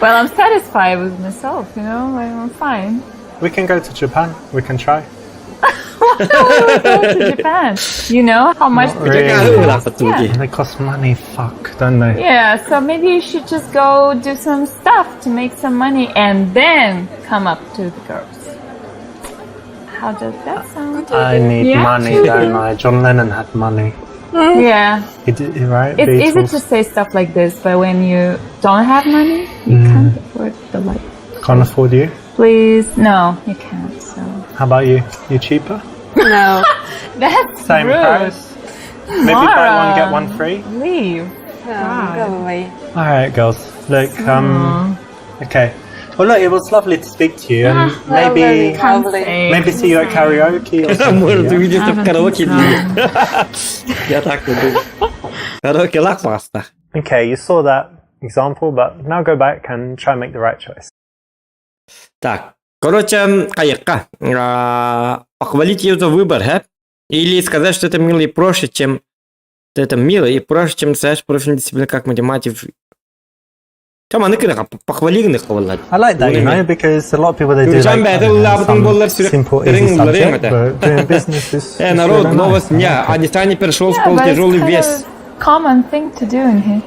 Well, I'm satisfied with myself, you know. I'm fine. We can go to Japan. We can try. Go to Japan. You know how much? Not really. Yeah. They cost money, fuck, don't they? Yeah, so maybe you should just go do some stuff to make some money and then come up to the girls. How does that sound? I need Yeah. money, don't I? John Lennon had money. Yeah. He did, right? It's easy Beatles. to say stuff like this, but when you don't have money, you can't afford the life. Can't afford you. Please. No, you can't. So How about you? You cheaper? No. that's Same rude. price? Maybe buy one get one free. Leave. No, go away. All right, girls. Look, okay. Well, look, it was lovely to speak to you, and maybe Lovely, lovely. maybe see you at karaoke or something. Может yeah? увидеться в караоке. Я так не думаю. Караоке лах просто. Okay, you saw that example, but now go back and try and make the right choice. Так, короче, хайыахха. Похвалить ее за выбор, ха? Или сказать, что это мило и проще, чем... что это мило и проще, чем знаешь профильная дисциплина, как математик. Там аны похвали их. I like that, because a lot of people, they do like, I don't know, some simple, easy subject, but doing business is, Э, is народ, really nice. новость I дня. like it. А Дисани перешел в Yeah, but it's полутяжелый kind вес. of common thing to do in here.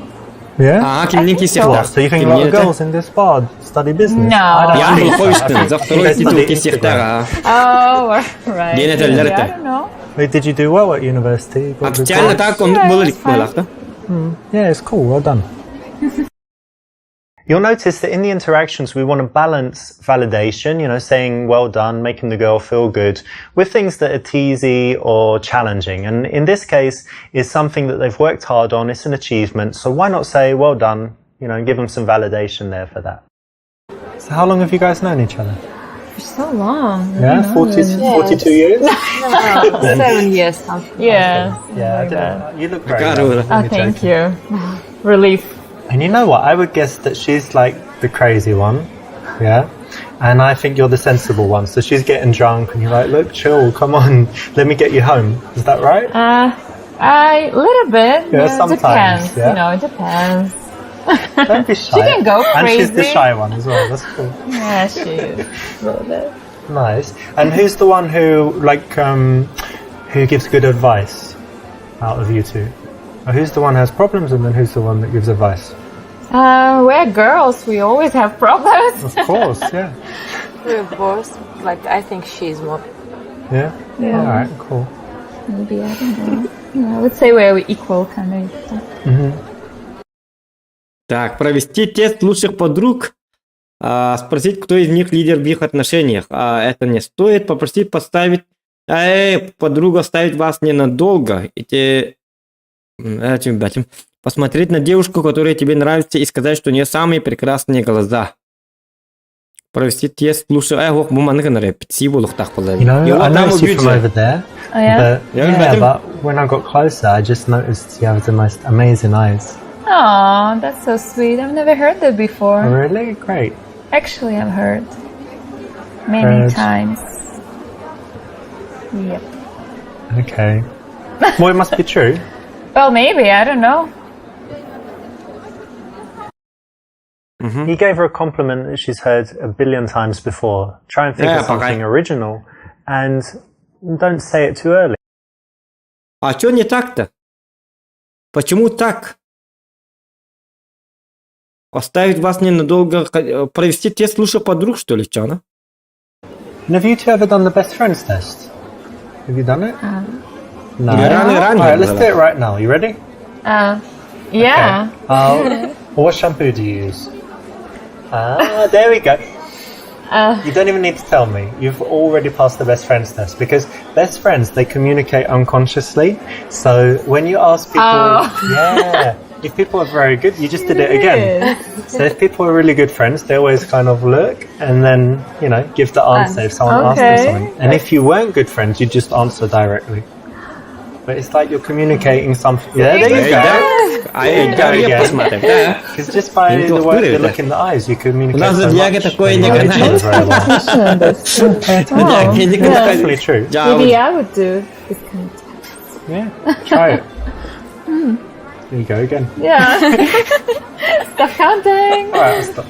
Yeah? А, кимники What, so you think a lot of girls in this bar study business? No. I don't Я think so. I Луховичтын think за второй they титул study кисехтара. Oh, right. День это Maybe, лерте. I don't know. Wait, did you do well at university? You got good Официально grades? так он Yeah, был it's fine. да? Yeah, it's cool. Well done. You'll notice that in the interactions, we want to balance validation, saying well done, making the girl feel good, with things that are teasy or challenging. And in this case, it's something that they've worked hard on. It's an achievement. So why not say well done, and give them some validation there for that. So how long have you guys known each other? For so long. I Yeah, don't know. 40, 42 years? No, 7 years something. Yeah. Yeah, I like that. didn't, you look very God, young. Ola. Oh, Only thank joking. you. Relief. And you know what? I would guess that she's like the crazy one. Yeah. And I think you're the sensible one. So she's getting drunk and you're like, look, chill, come on, let me get you home. Is that right? I little bit. Yeah, You know, sometimes, it depends. yeah. You know, it depends. Don't be shy. She can go And she's the crazy. shy one as well. That's cool. Yeah, she is a little bit. Nice. And who's the one who like who gives good advice out of you two? Or who's the one who has problems and then who's the one that gives advice? We're girls. We always have problems. Of course, yeah. We're both, like, I think she's more. Yeah? Yeah. All right, cool. Maybe, I don't know. Yeah, I would say we're equal kind of. Так, провести тест лучших подруг, спросить, кто из них лидер в их отношениях. А, это не стоит. Попросить подставить, подругу оставить вас ненадолго. И те, этим, этим. Посмотреть на девушку, которая тебе нравится, и сказать, что у нее самые прекрасные глаза. Провести тест лучших... Ох, I noticed you from over there. Oh, yeah? But, yeah, but when I got closer, I just noticed you have the most amazing eyes. Aw, that's so sweet. I've never heard that before. Oh, really? Great. Actually, I've heard many Heard. times. Yep. Okay. Well, it must be true. Well, maybe. I don't know. You gave her a compliment that she's heard a billion times before. Try and think Yeah, of something okay. original and don't say it too early. А что не так-то? Почему так? Оставить вас ненадолго, провести тест лучших подруг, что ли, чё, она? And have you two ever done the best friends test? Have you done it? No. Рано, рано. All right, let's do it right now. You ready? Yeah. What shampoo do you use? Ah, there we go. You don't even need to tell me. You've already passed the best friends test because best friends, they communicate unconsciously. So when you ask people, yeah, if people are very good, you just did it again. So if people are really good friends, they always kind of look and then, give the answer if someone asks them something. And if you weren't good friends, you just answer directly. But it's like you're communicating something. Yeah, there you go. Ай, да, я посмотрю. Да. Because just by the way you look in the eyes, you communicate У нас so Зодиака much. такое You не know each other канает. very well. Зодиака не канает. Definitely true. Да, Maybe I would do this kind of Yeah, try it. There you go again. Yeah. Stop counting. All right, I'll stop.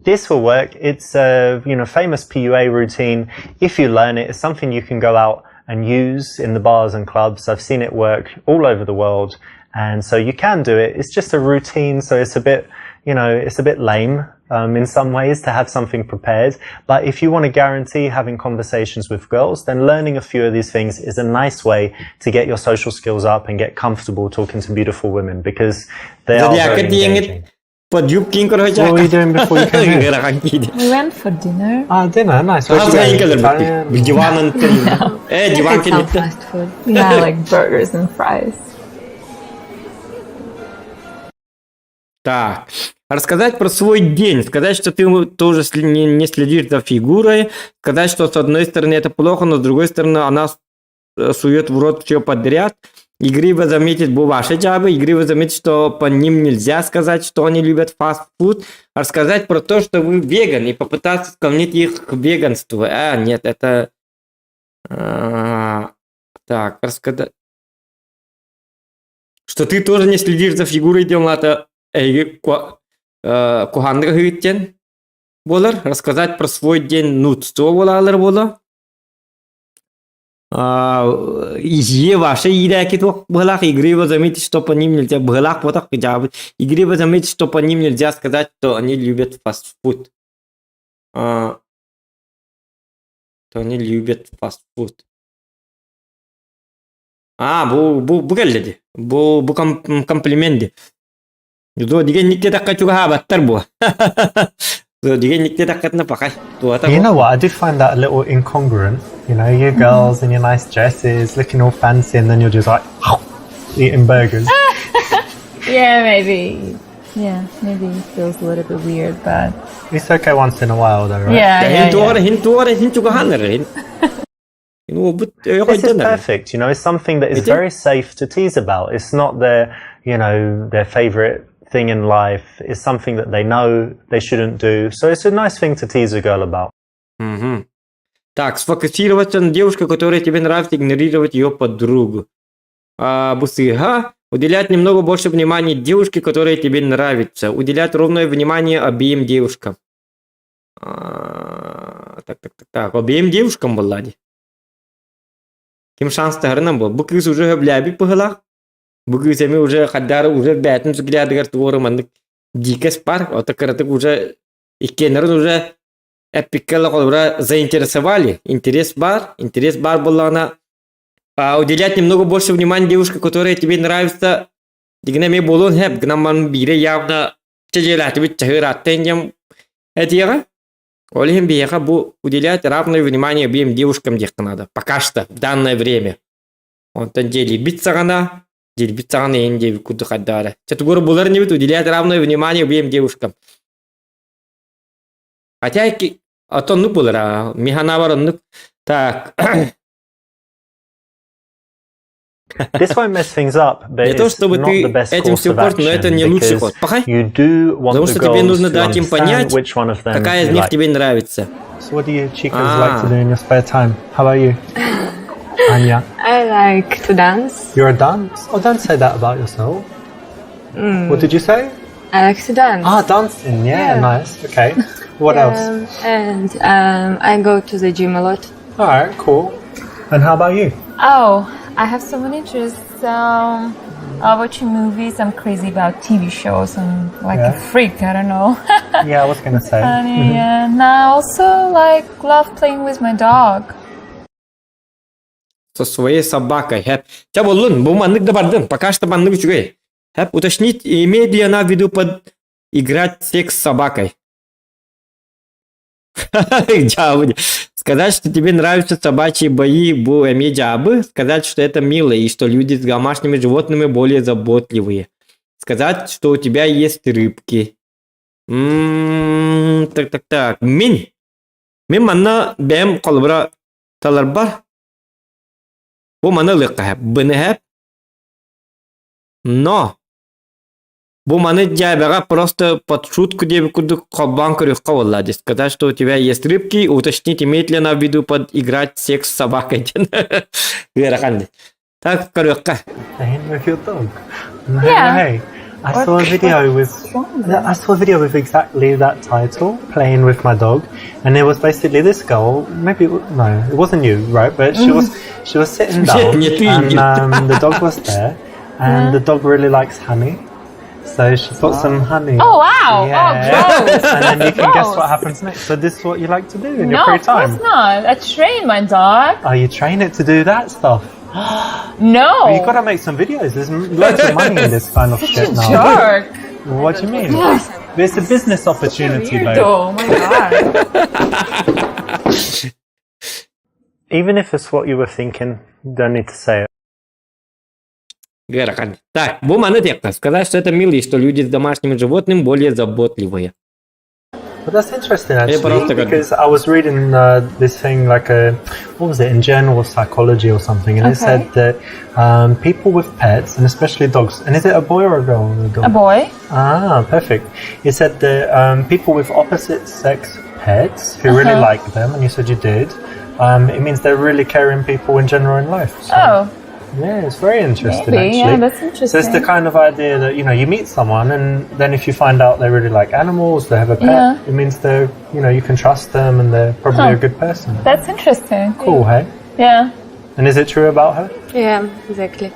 This will work. It's a famous PUA routine. If you learn it, it's something you can go out and use in the bars and clubs. I've seen it work all over the world, and so you can do it. It's just a routine, so it's a bit you know it's a bit lame in some ways to have something prepared. But if you want to guarantee having conversations with girls, then learning a few of these things is a nice way to get your social skills up and get comfortable talking to beautiful women because they are Зодиака very диэҥҥит engaging. Под юбкин, короче. What were you doing before you came here? Ыарахан кииди. We went for dinner. Ah, dinner. Nice. Where'd you Хас go? кэлэр Italian? Диванын Э, диван Had some кэнниттэн. fast food. Yeah, like burgers and fries. Так. Рассказать про свой день, сказать, что ты тоже не следишь за фигурой, сказать, что с одной стороны это плохо, но с другой стороны она сует в рот все подряд. Игриво заметить, бу ваши джабы, игриво заметить, что по ним нельзя сказать, что они любят фастфуд, рассказать про то, что вы веган, и попытаться склонить их к веганству. А, нет, это... Так, рассказать... Что ты тоже не следишь за фигурой, дело эйги куһаҕаннык диэн буолар, рассказать про свой день нудство буолалар буола. Е ваше иирээки туох быһыылаах игриво заметить, что по ним нельзя быһыылаах буотах дьаабы игриво заметить, что по ним нельзя сказать, что они любят фастфуд. То они любят фастфуд. А, бу бу бу кэллэ дии. Бу бу комплимент дии. Дуо диэн диэтэххэ чугаһаабаттар бу. Дуо диэн диэтэххитинэ пахай. Туата You know what? I do find that a little incongruent. You girls in your nice dresses, looking all fancy, and then you're just like eating burgers. Yeah, maybe. Yeah, maybe it feels a little bit weird, but It's okay once in a while, though, right? yeah, yeah, Һин yeah. туора, һин туора, һин чугаһааннар. Һин бу This is perfect. It's something that is Is it? very safe to tease about. It's not their favorite thing in life. It's something that they know they shouldn't do. So it's a nice thing to tease a girl about. Мгм. Так, сфокусироваться на девушке, которая тебе нравится, игнорировать ее подругу. А, бу сыыһа, уделять немного больше внимания девушке, которая тебе нравится. Уделять ровное внимание обеим девушкам. А, так. Обеим девушкам буолла дии. Ким шанстарынан бу. Бу кыыс уже сөбүлээбит быһыылаах. Бу кыыс эмиэ уже хайдах эрэ уже бэйэтин взглядыгар туох эрэ маннык дикость баар. Ото кыратык уже иккиэннэрин уже эппиккэ холобура заинтересовали. Интерес баар. Интерес баар буоллаҕына уделять немного больше внимания девушке, которая тебе нравится. Диэн эмиэ буолуон сөп. Гынан баран биирэ явно чэжэлээтибит чаһыырааттан диэн этиэҕэ. Ол иһин биһиэхэ бу уделять равное внимание обеим девушкам диэххэ надо. Пока что, в данное время. Онтон дьиэлийбит саҕана, дьиэлийбит саҕана эҥин диэбит курдук хайдах эрэ. Чэ тугу эрэ булар инибит уделять равное внимание обеим девушкам. Хотя а оннук буолар, мин санаабар оннук. Так, This won't mess things up, but Не то it's чтобы not ты the best этим course все of портишь, но это action не лучший because ход. Пахай. you do want Потому the что тебе girls нужно to дать им understand понять, which one of them какая из you них like. тебе нравится. So what do you chicas like to Ah. do in your spare time? How about you? Anya, I like to dance. you're a dance? Oh, don't say that about yourself. What did you say? I like to dance. Ah, dancing. Yeah, Yeah. nice. Okay. What else? And I go to the gym a lot. All right, cool. And how about you? Oh, I have so many interests. I watching movies. I'm crazy about TV shows. I'm like Yeah. a freak. I don't know. Yeah, I was gonna say. Funny. And I also like love playing with my dog. Со своей собакой. Сөп. Чэ буоллун, бу маннык да бардын. Пока что маннык үчүгэй. Сөп, уточнить, имеет ли она в виду под играть секс с собакой? Дьаабы. Сказать, что тебе нравятся собачьи бои, бу эмиэ дьаабы. Сказать, что это мило и что люди с домашними животными более заботливые. Сказать, что у тебя есть рыбки. Так. Мин. Мин манна бэйэм холобура таларбар. Бу маны ылыахха сөп. Быны Но. Бу маны дьээбэҕэ просто под шутку диэбит курдук холбоон көрүөххэ буолла. Сказать, что у тебя есть рыбки, уточнить, имеет ли она в виду под играть секс с собакой. Ыарахан. Так, көрүөххэ. Playing with your dog. No Yeah. way. I saw a video with I saw a video with exactly that title, playing with my dog, and it was basically this girl. Maybe no, it wasn't you, right? But she was sitting down, Не ты, and не the dog was there, and the dog really likes honey, so she put some honey. Oh wow! Yeah. Oh gross! And then you can guess what Gross. happens next. So this is what you like to do in your No, free of course time. not. I train my dog. Oh, you train it to do that stuff. No. You got to make some videos. There's loads of money in this kind of Such shit a now. jerk. What do you mean? It's a business opportunity, Weird babe. though. Oh my god. Even if it's what you were thinking, you don't need to say it. Ыарахан. Так, бу маны диэххэ. Сказать, что это мило и что люди с домашним животным более заботливые. But that's interesting actually, просто как- because I was reading this thing like a what was it in Journal of Psychology or something, and it Okay. said that people with pets and especially dogs, and is it a boy or a girl? A dog? A boy. Ah, perfect. It said that people with opposite sex pets who really like them, and you said you did, it means they're really caring people in general in life. So, Oh, Yeah, it's very interesting maybe. actually. Yeah, that's So it's interesting. the kind of idea that you know you meet someone and then if you find out they really like animals, they have a pet, Yeah. it means they're you know you can trust them and they're probably Huh. a good person. That's interesting. Cool, hey? Yeah. And is it true about her? Yeah, exactly.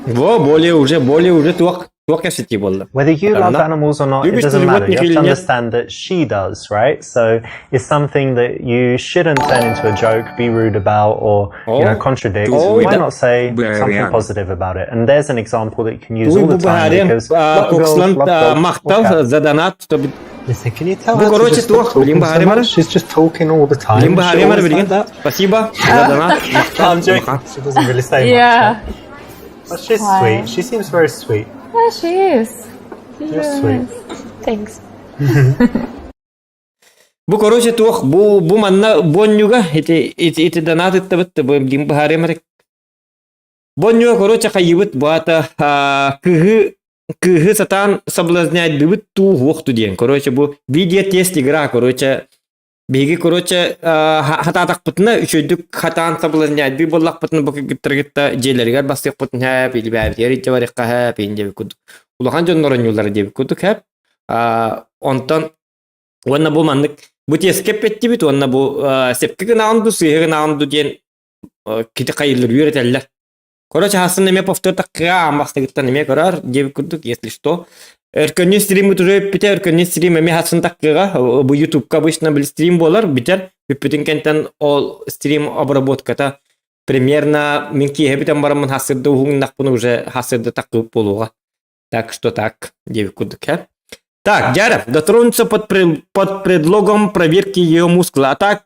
Во, более уже туох туох кэпсэтии буолла. Whether you love Она- animals or not, it Любишь ты doesn't matter. You животных have или to нет? understand that she does, right? So it's something that you shouldn't turn into a joke, be rude about, or you know, О, contradict. Ой, Why да. not say something Бля, positive about it? And there's an example that you can use Туй all the бу time баһаарыан because a lot of girls Кокслан love dogs or махтал cats. за донат, чтобы Listen, can you tell Бу her to короче just stop туох, билин talking so баһаарым much? She's just talking all the time. Билин Is she баһаарым always билин. like that? Спасибо за донат. Махтал. I'm joking. She doesn't really say much. Yeah. right? But she's Why? sweet. She seems very sweet. Yeah, she is. She's You're really sweet. nice. Thanks. Бу короче туох бу бу манна боннюга ити ити ити донат ыттабыт бу билин баһаарым Боннюга короче хайыбыт баата кыһы кыыһы сатаан соблазняйдыбыт туу хуохту диэн. Короче бу видео тест игра короче биһиги короче хатаатахпытына үчүгдүк хатаан соблазняйдыы буоллахпытына бу кыргыттаргытта дьиэлэригэр бастыахпытын һээп илбээбитигэр илдьэ барыахха һээп иин диэбит курдук улахан дьоннор оонньууллара диэбит курдук һээп онтон уонна бу маннык бу тиэскэ эппэттибит уонна бу сепке гынаҕын ду сыыһа гынаҕын ду диэн кити хайыллар үөрэтэллэр. Короче, хасын эмиэ повтор таккыга аан бастыгыттан эмиэ көрөр диэбит курдук, если что. Өркөннүү стриммит уже бүппүтэ, өркөннүү стрим эмиэ хасын таккыга, бу ютубка обычно били стрим буолар, бүтэр, бүппүтүн кэнтэн ол стрим обработката примерно мин киэһэ бүтэн бараммын хассырда уһуҥнахпын уже хассырда таккыбыт буолуоҕа. Так что так, диэбит курдук, э. Так, Дяров, дотронуться под предлогом проверки ее мускула. А так,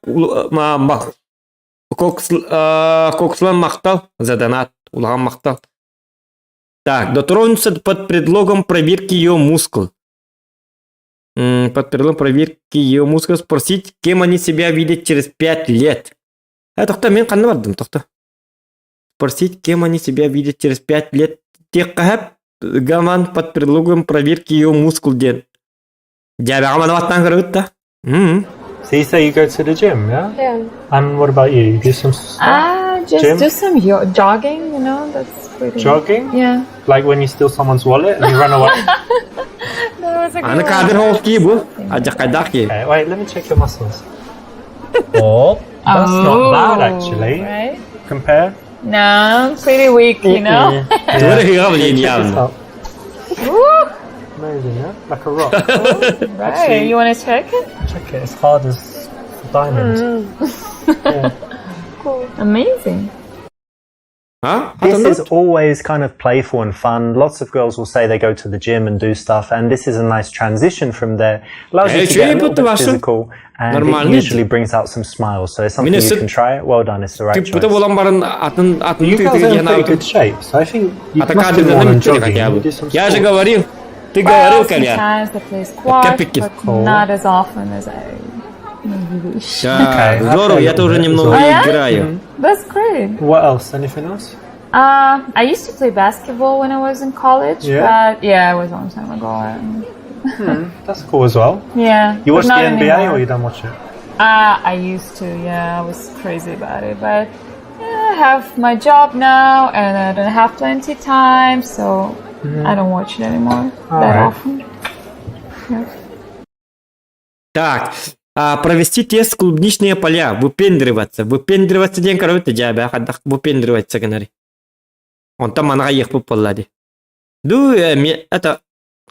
Кокслан махтал за донат. Улахан махтал. Так, дотронуться под предлогом проверки ее мускул. Под предлогом проверки ее мускул спросить, кем они себя видят через 5 лет. А, тохтоо, мин ханна бардым, тохтоо. Спросить, кем они себя видят через 5 лет. Тех гаман под предлогом проверки ее мускул диэн. Дьэ, баттан көрөбүт да. So you say you go to the gym, yeah? Yeah. And what about you? You do some stuff? Ah, just Gym? do some jogging, that's pretty. Jogging? Yeah. Like when you steal someone's wallet and you run away? That was a good Аны one. кадр холки бу. Адьакайдах ки. Okay, wait, let me check your muscles. Oh, that's not bad actually. Right? Compare. No, I'm pretty weak. Тура хыга блин Check this явно. out. Woo! Amazing, yeah? Like a rock. Right. Actually- you want to check it? Check it, it's hard as a diamond. Yeah. Amazing. А? This is always kind of playful and fun. Lots of girls will say they go to the gym and do stuff, and this is a nice transition from there. Allows you Э, to get a little bit ваша. physical, and it Нормально. usually brings out some smiles. So it's something you Мине can try. Well done, it's the right Ты choice. буолан баран атын атын You girls are in pretty good shape, so I think you А must do more than jogging. хотя You бы. do some Я же sports. говорил. Ты Well, говорил, Коля. sometimes I play squash, Опять-таки. but not as often as I maybe wish. Да, Okay, здорово, okay, я тоже a little bit немного as well. играю. That's great. What else? Anything else? I used to play basketball when I was in college, Yeah? but yeah, it was a long time ago. And That's cool as well. yeah, You but watch the not NBA anymore. or you don't watch it? I used to, yeah, I was crazy about it, but yeah, I have my job now and I don't have plenty time, so I don't watch it anymore that Alright. often. Yeah. Так, провести тест клубничные поля, выпендриваться. Выпендриваться диэн көрөбүт дьэ, хайдах выпендриваться гынарый. Онтон манаҕа иэхпит буолла дии. Ду, это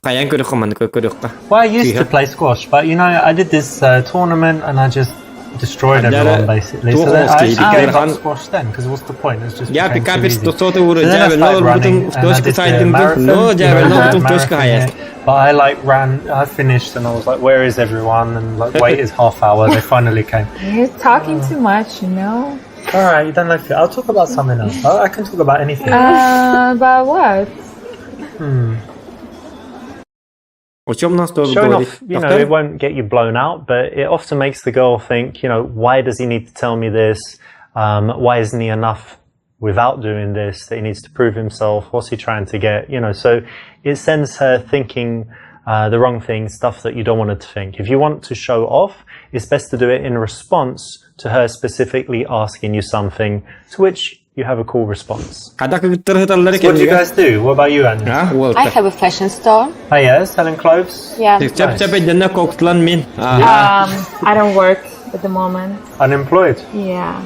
хайаан көрүөххэ манна көрүөххэ. Well, I used Тихо. to play squash, but I did this tournament and I just destroyed everyone basically. So then I actually gave up squash then because what's the point? It's just Я became too пикапер easy. 100 уровень, So then I дьээбэ, started но running бутун and I точка did the сайдын marathon, но you know, дьээбэ, но the бутун точка marathon хайа. here. But I like ran, I finished and I was like, where is everyone? And like, wait is half hour. They finally came. You're talking too much, you know? All right, you don't like it. I'll talk about something else. I can talk about anything. About what? О чем нас тоже Showing говорит? off, it won't get you blown out, but it often makes the girl think, why does he need to tell me this? Why isn't he enough without doing this? That he needs to prove himself. What's he trying to get? So it sends her thinking the wrong thing, stuff that you don't want her to think. If you want to show off, it's best to do it in response to her specifically asking you something, to which you have a cool response. Хайдах кыргыттар What do you guys do? What about you, Anya? А, I уолта. have a fashion store. Oh yeah, selling clothes. Yeah. Чап чап дэнэ коктулан мин. А, I don't work at the moment. Unemployed. Yeah.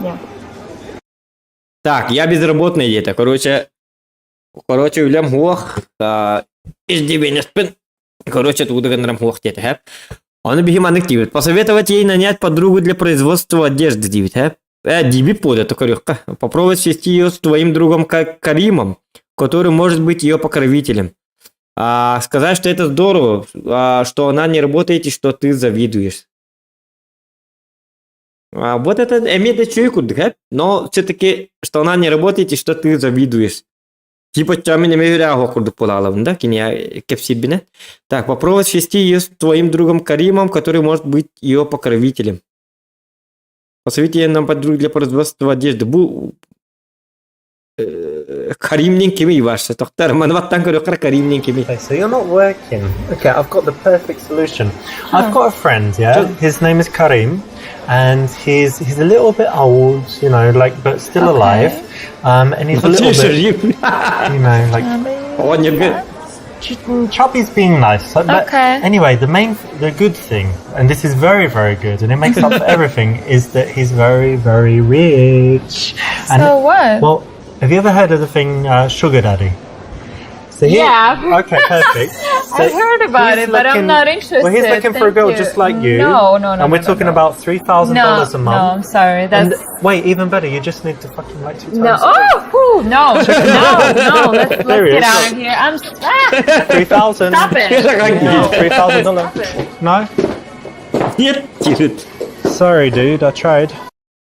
Yeah. Так, я безработный где-то. Короче, үлэм суох. Иждивенецпин. Короче, тугу гыннарым суох диэтэ, һэ. Ону биһи маннык диибит. Посоветовать ей нанять подругу для производства одежды диибит, һэ. Диибит буолла, көрүөххэ. Попробовать свести ее с твоим другом Каримом, который может быть ее покровителем. Сказать, что это здорово, что она не работает и что ты завидуешь. Вот это эмиэ курдук, һэ? Но все-таки, что она не работает и что ты завидуешь. Типа мин эмиэ курдук буолабын, да, кини кэпсиирбинэн. Так, попробовать свести ее с твоим другом Каримом, который может быть ее покровителем. Посоветуй ей нам подругу для производства одежды. Бу Карим диэн кимий ваша? Тохтоо, маны баттаан көрүөххэ Карим диэн кимий. Okay, so you're not working. Okay, I've got the perfect solution. I've got a friend, yeah. His name is Karim, and he's a little bit old, like, but still alive. And he's a little bit, like Оҕонньорго Chubby's being nice. So, but Okay. Anyway, the good thing, and this is very, very good, and it makes up for everything, is that he's very, very rich. And So what? Well, have you ever heard of the thing sugar daddy? So he, Yeah. Okay, perfect. So I've heard about he's it, but I'm not interested. Well, he's looking for a Thank girl you. just like you. No. And we're no, talking no. about $3,000 No, a month. no, I'm sorry. And That's wait, even better, you just need to fucking like two times. no. Oh, whew, no. Let's There he get is. out of here. I'm 3,000. Stop it. $3,000. No. Нет, диэт. Sorry, dude. I tried.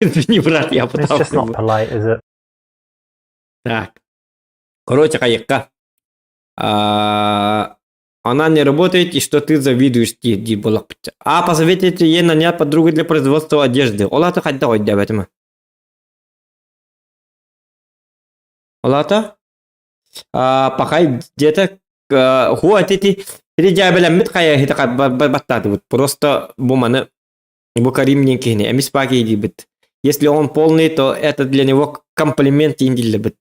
Извини, брат, я It's just not пытался. polite, is it? Так. Короче, хайыахха. Она не работает, и что ты завидуешь, диир буоллахпыт. А посоветуйте ей нанять подругу для производства одежды. Ол аата хайдах өйдөөбөтүм. Ол аата? Пахай где-то хуа тити дьээбэлэммит хайа баттаатыбыт. Просто бу маны бу Карим диэн киһини эмис паки диибит. Если он полный, то это для него комплимент дииллэр.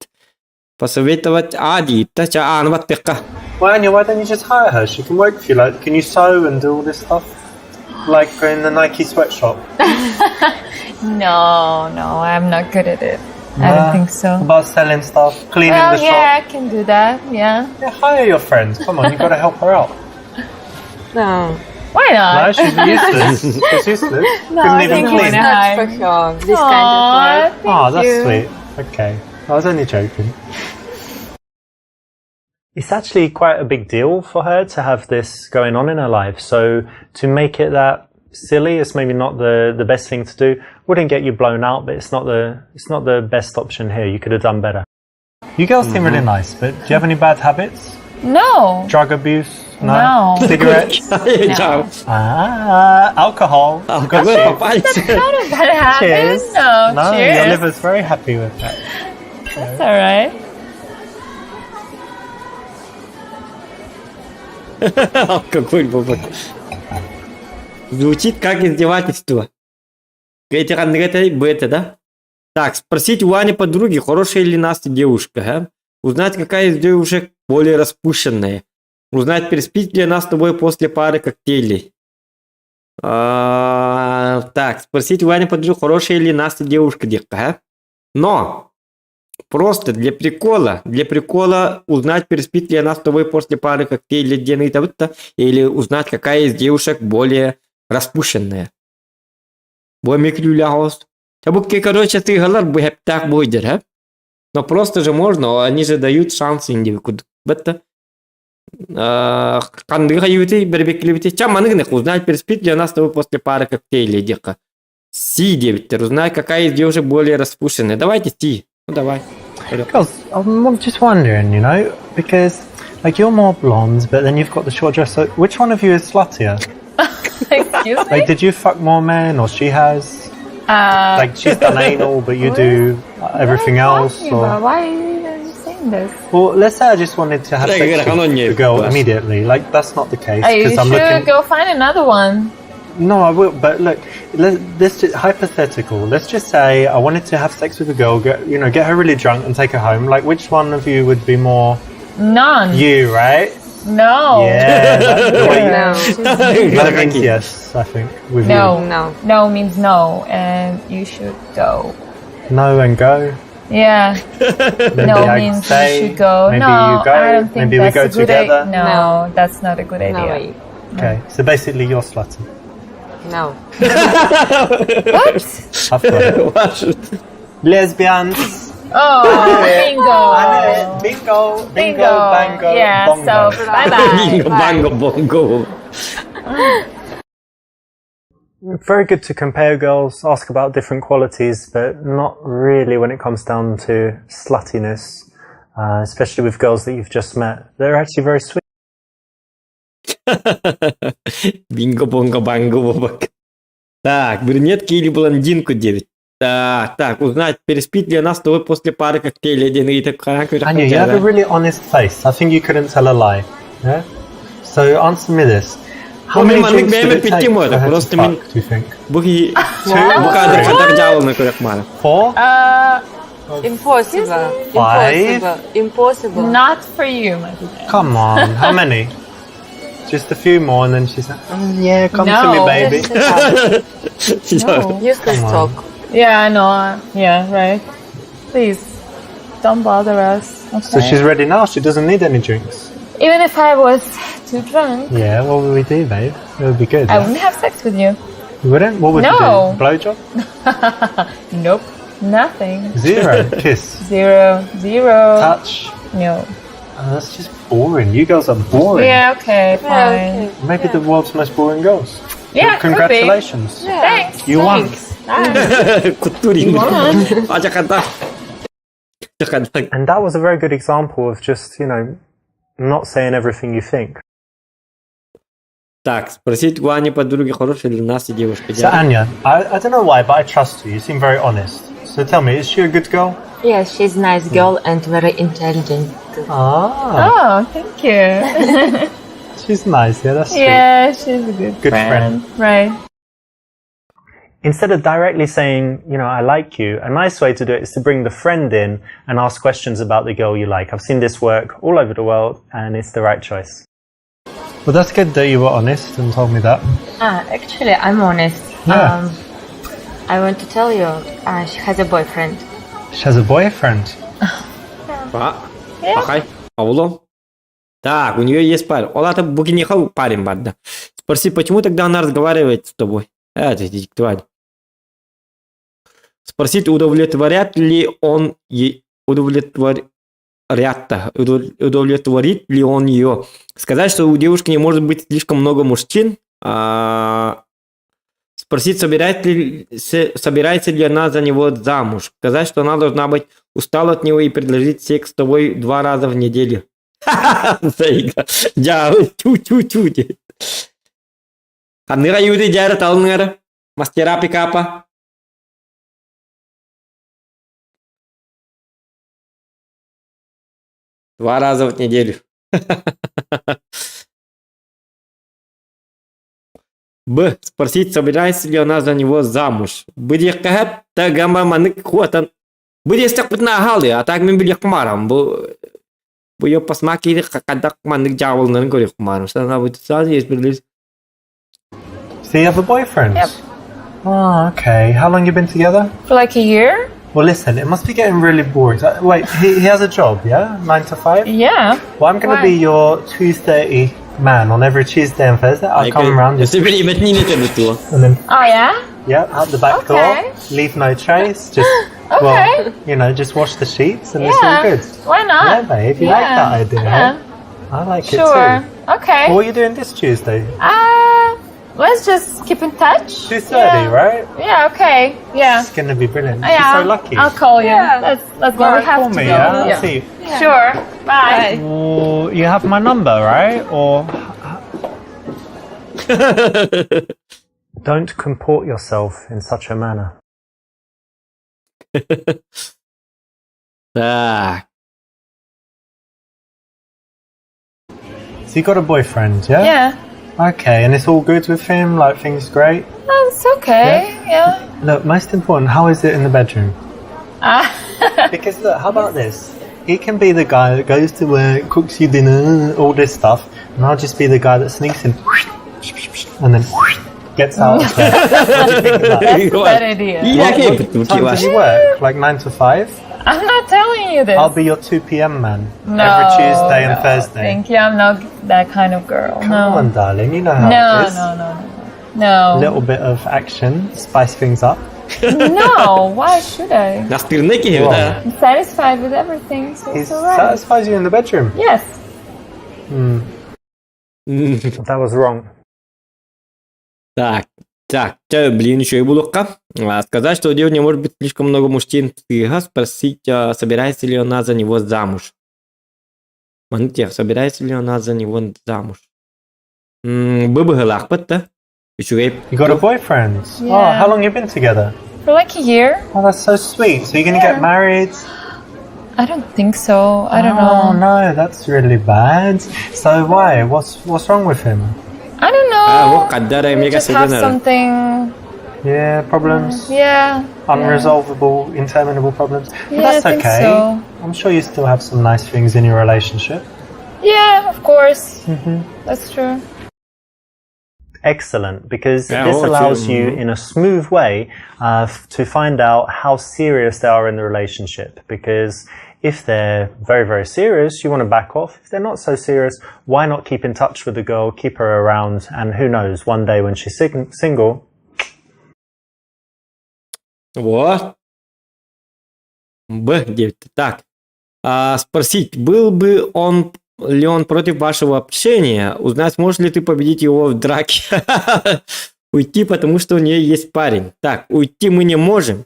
Посоветовать А диир. Та ча аны баттыахха. Well, Anya, why don't you just hire her? She can work for you. Like, can you sew and do all this stuff? Like in the Nike sweatshop. No, I'm not good at it. I Nah. don't think so. About selling stuff, cleaning Well, the shop. yeah, I can do that. Yeah. Yeah, hire your friends. Come on, you've got to help her out. No. Why No, not? she's useless. She's useless. No, Couldn't I even think clean. it's not for her. This kind of Aw, work. thank Oh, that's you. sweet. Okay. I was only joking. It's actually quite a big deal for her to have this going on in her life. So to make it that silly is maybe not the best thing to do. Wouldn't get you blown out, but it's not the best option here. You could have done better. You girls seem really nice, but do you have any bad habits? No. Drug abuse? No. No. Cigarettes? Чао. Ah, alcohol. Алкоголь Got you. по пальцу. Not a bad habit. Cheers. No, No, cheers. your liver's very happy with that. That's all right. Алкоголь, баба. Звучит как издевательство. Эти это, да? Так, спросить у Ани подруги, хорошая ли Настя девушка, а? Узнать, какая из девушек более распущенная. Узнать, переспит ли она с тобой после пары коктейлей. Так, спросить у Ани подруги, хорошая ли Настя девушка, диэххэ, а? Но просто для прикола узнать, переспит ли она с тобой после пары коктейлей, или узнать, какая из девушек более распущенная. Бу эмиэ күлүүлээх оҕус. Бу короче тыыһалар бу хэптээх буойдер, һэ? Но просто же можно, они же дают шанс инди курдук. Бетта ханныгы хайыбыты бэрбеккилибити ча маны гына узнать переспит для нас с тобой после пары коктейлей диэххэ Си диэбиттэр узнай какая из девушек более распущенная давайте Си ну давай Girls, I'm just wondering, you know, because like you're more blonde, but then you've got the short dress. So which one of you is sluttier? Excuse me? Like, did you fuck more men, or she has? Uh, Like, she's done anal, but you do everything else. Talking Or about? Why are you saying this? well, let's say I just wanted to have Like, sex I don't with know, the girl but- immediately. Like, that's not the case Uh, you because I'm should looking. go find another one. No, I will. But look, let, this just hypothetical. Let's just say I wanted to have sex with a girl, get you know, get her really drunk and take her home. Like, which one of you would be more None. you, right? No. Yeah, that's the way. No. That means yes, I think. With No. No. No means no, and you should go. you. No and go. Yeah. Maybe no I means stay. you should go. Maybe no, you go. I don't think Maybe we that's go a good together. idea. No, No. that's not a good No idea. way. Okay, so basically you're slutty. No. What? I've got it. Lesbians. Oh, bingo. Bingo, bingo, Bingo. bango, Yeah, bongo. so bye bye. Бинго, банго, бонго. Very good to compare girls, ask about different qualities, but not really when it comes down to sluttiness, especially with girls that you've just met. They're actually very sweet. Бинго, бонго, банго, бобок. Так, брюнетки или блондинку 9. Так, так, узнать, переспит ли она с тобой после пары коктейлей. Один и так, Anya, you have a really honest face. I think you couldn't tell a lie. Yeah? So answer me this. How Ну, many мен drinks мен did it take питтим for это, her to просто мен- fuck, do you think? Бу Two, кадр three, хатар жабылны көрөк мана. four? Impossible. Five. Impossible. Impossible. Not for you, my friend. Come on, how many? Just a few more, and then she's like, "Mm, yeah, come to me, No. baby. No. Useless Come on. talk. Yeah, I know. Yeah, right. Please, don't bother us. Okay? So she's ready now. She doesn't need any drinks. Even if I was too drunk, Yeah, what would we do, babe? It would be good. I yeah? wouldn't have sex with you. You wouldn't? What would No. you do? Blowjob? Nope. Nothing. Zero. Kiss. Zero. Zero. Touch. No. Oh, that's just boring. You girls are boring. Yeah, okay, Yeah, fine. okay. Maybe the world's most boring girls. Yeah, could be. Congratulations. Yeah. Thanks. You won. Куттурин. Ачаката. Ачаката. And that was a very good example of just, you know, not saying everything you think. Так, спросить у Ани подруги, хорошая ли у нас и девушка. So, Anya, I don't know why, but I trust you. You seem very honest. So tell me, is she a good girl? Yeah, she's nice girl and very intelligent. Ah, Oh, thank you. she's nice. Yeah, that's sweet. yeah, she's a good, Good friend. Right. Instead of directly saying, you know, I like you, a nice way to do it is to bring the friend in and ask questions about the girl you like. I've seen this work all over the world and it's the right choice. Well, that's good that you were honest and told me that. Ah, actually, I'm honest. Yeah. I want to tell you, she has a boyfriend. She has a boyfriend. Пахай. Ауло. Так, у нее есть парень. Ол это Бугинихал парень бар, да. Спроси, почему тогда она разговаривает с тобой? Это тварь. Спросить, удовлетворят ли он ей, удовлетворят, удовлетворит ли он ее. Сказать, что у девушки не может быть слишком много мужчин. Спросить, собирается ли она за него замуж. Сказать, что она должна быть устала от него и предложить секс с тобой два раза в неделю. Заика. Дьэ, тю-тю-тю. Ханныга юды дьары талыңары. Мастера пикапа. Два раза в неделю. Б. Спросить, собирается ли она за него замуж. Бу диэххэ тагама маннык куотан. Бу диэстэхпитинэ аһаалый, а так мин билиэхпин баарам. Бу бу ее посмакили хайдах маннык дьаабыланарын көрүөхпүн баарам. Она будет сразу есть билис. So you have a boyfriend? Yep. Oh, okay. How long you been together? For like a year? Well, listen, it must be getting really boring. Wait, he has a job, yeah? 9 to 5? Yeah. Well, I'm going to Why? be your 2.30 man on every Tuesday and Thursday. I'll come round And and then Oh, yeah? Yeah, out the back Okay. door. Leave no trace. Just Okay. well, just wash the sheets and it's all Yeah. good. Why not? Yeah, babe, you like Yeah. that idea? Yeah. I like Sure. it too. Okay. What are you doing this Tuesday? Let's just keep in touch. 2:30, Yeah. right? Yeah. Okay. Yeah. It's gonna be brilliant. Yeah. You're so lucky. I'll call you. Yeah. Let's go. All We right, have call to me, go. yeah? I'll Yeah. see you. Sure. Bye. Well, you have my number, right? Or don't comport yourself in such a manner. Так. So you got a boyfriend, yeah? Yeah. Okay, and it's all good with him? Like things great? Oh, it's okay. Yeah. Look, most important, how is it in the bedroom? Ah. Because look, how about this? He can be the guy that goes to work, cooks you dinner, all this stuff, and I'll just be the guy that sneaks in and then gets out of there. What do you think of that? That's a bad idea. Yeah, What time does he work? Like 9 to 5? I'm not telling you this. I'll be your 2 p.m. man no, every Tuesday and no, Thursday. Thank you. I'm not that kind of girl. Come no. on, darling, you know how No, it is. no, no, no, no. A little bit of action, spice things up. No. Why should I? Настырный киһи, да? I'm satisfied with everything, so He it's alright. satisfies you in the bedroom. Yes. That was wrong. Так, так, блин, еще и булукка. Сказать, что у девушки может быть слишком много мужчин, спросить, собирается ли она за него замуж. Манытех, собирается ли она за него замуж? Б быһыылаахпыт, да? Үчүгэй. You got a boyfriend? Oh, Yeah. how long you been together? For like a year? Oh, that's so sweet. So you're gonna Yeah. get married? I don't think so. I don't Oh know. no, that's really bad. So why? What's wrong with him? I don't know. А, вот когда We мега just have something. Yeah, problems. Yeah. Unresolvable, interminable problems. But Yeah, that's I think okay. so. I'm sure you still have some nice things in your relationship. Yeah, of course. That's true. Excellent, because Yeah, this well, allows true. you in a smooth way to find out how serious they are in the relationship. Because if they're very, very serious, you want to back off. If they're not so serious, why not keep in touch with the girl, keep her around, and who knows, one day when she's single, Вот. Б, 9. Так. Спросить, был бы он ли он против вашего общения, узнать, сможешь ли ты победить его в драке. Уйти, потому что у нее есть парень. Так, уйти мы не можем.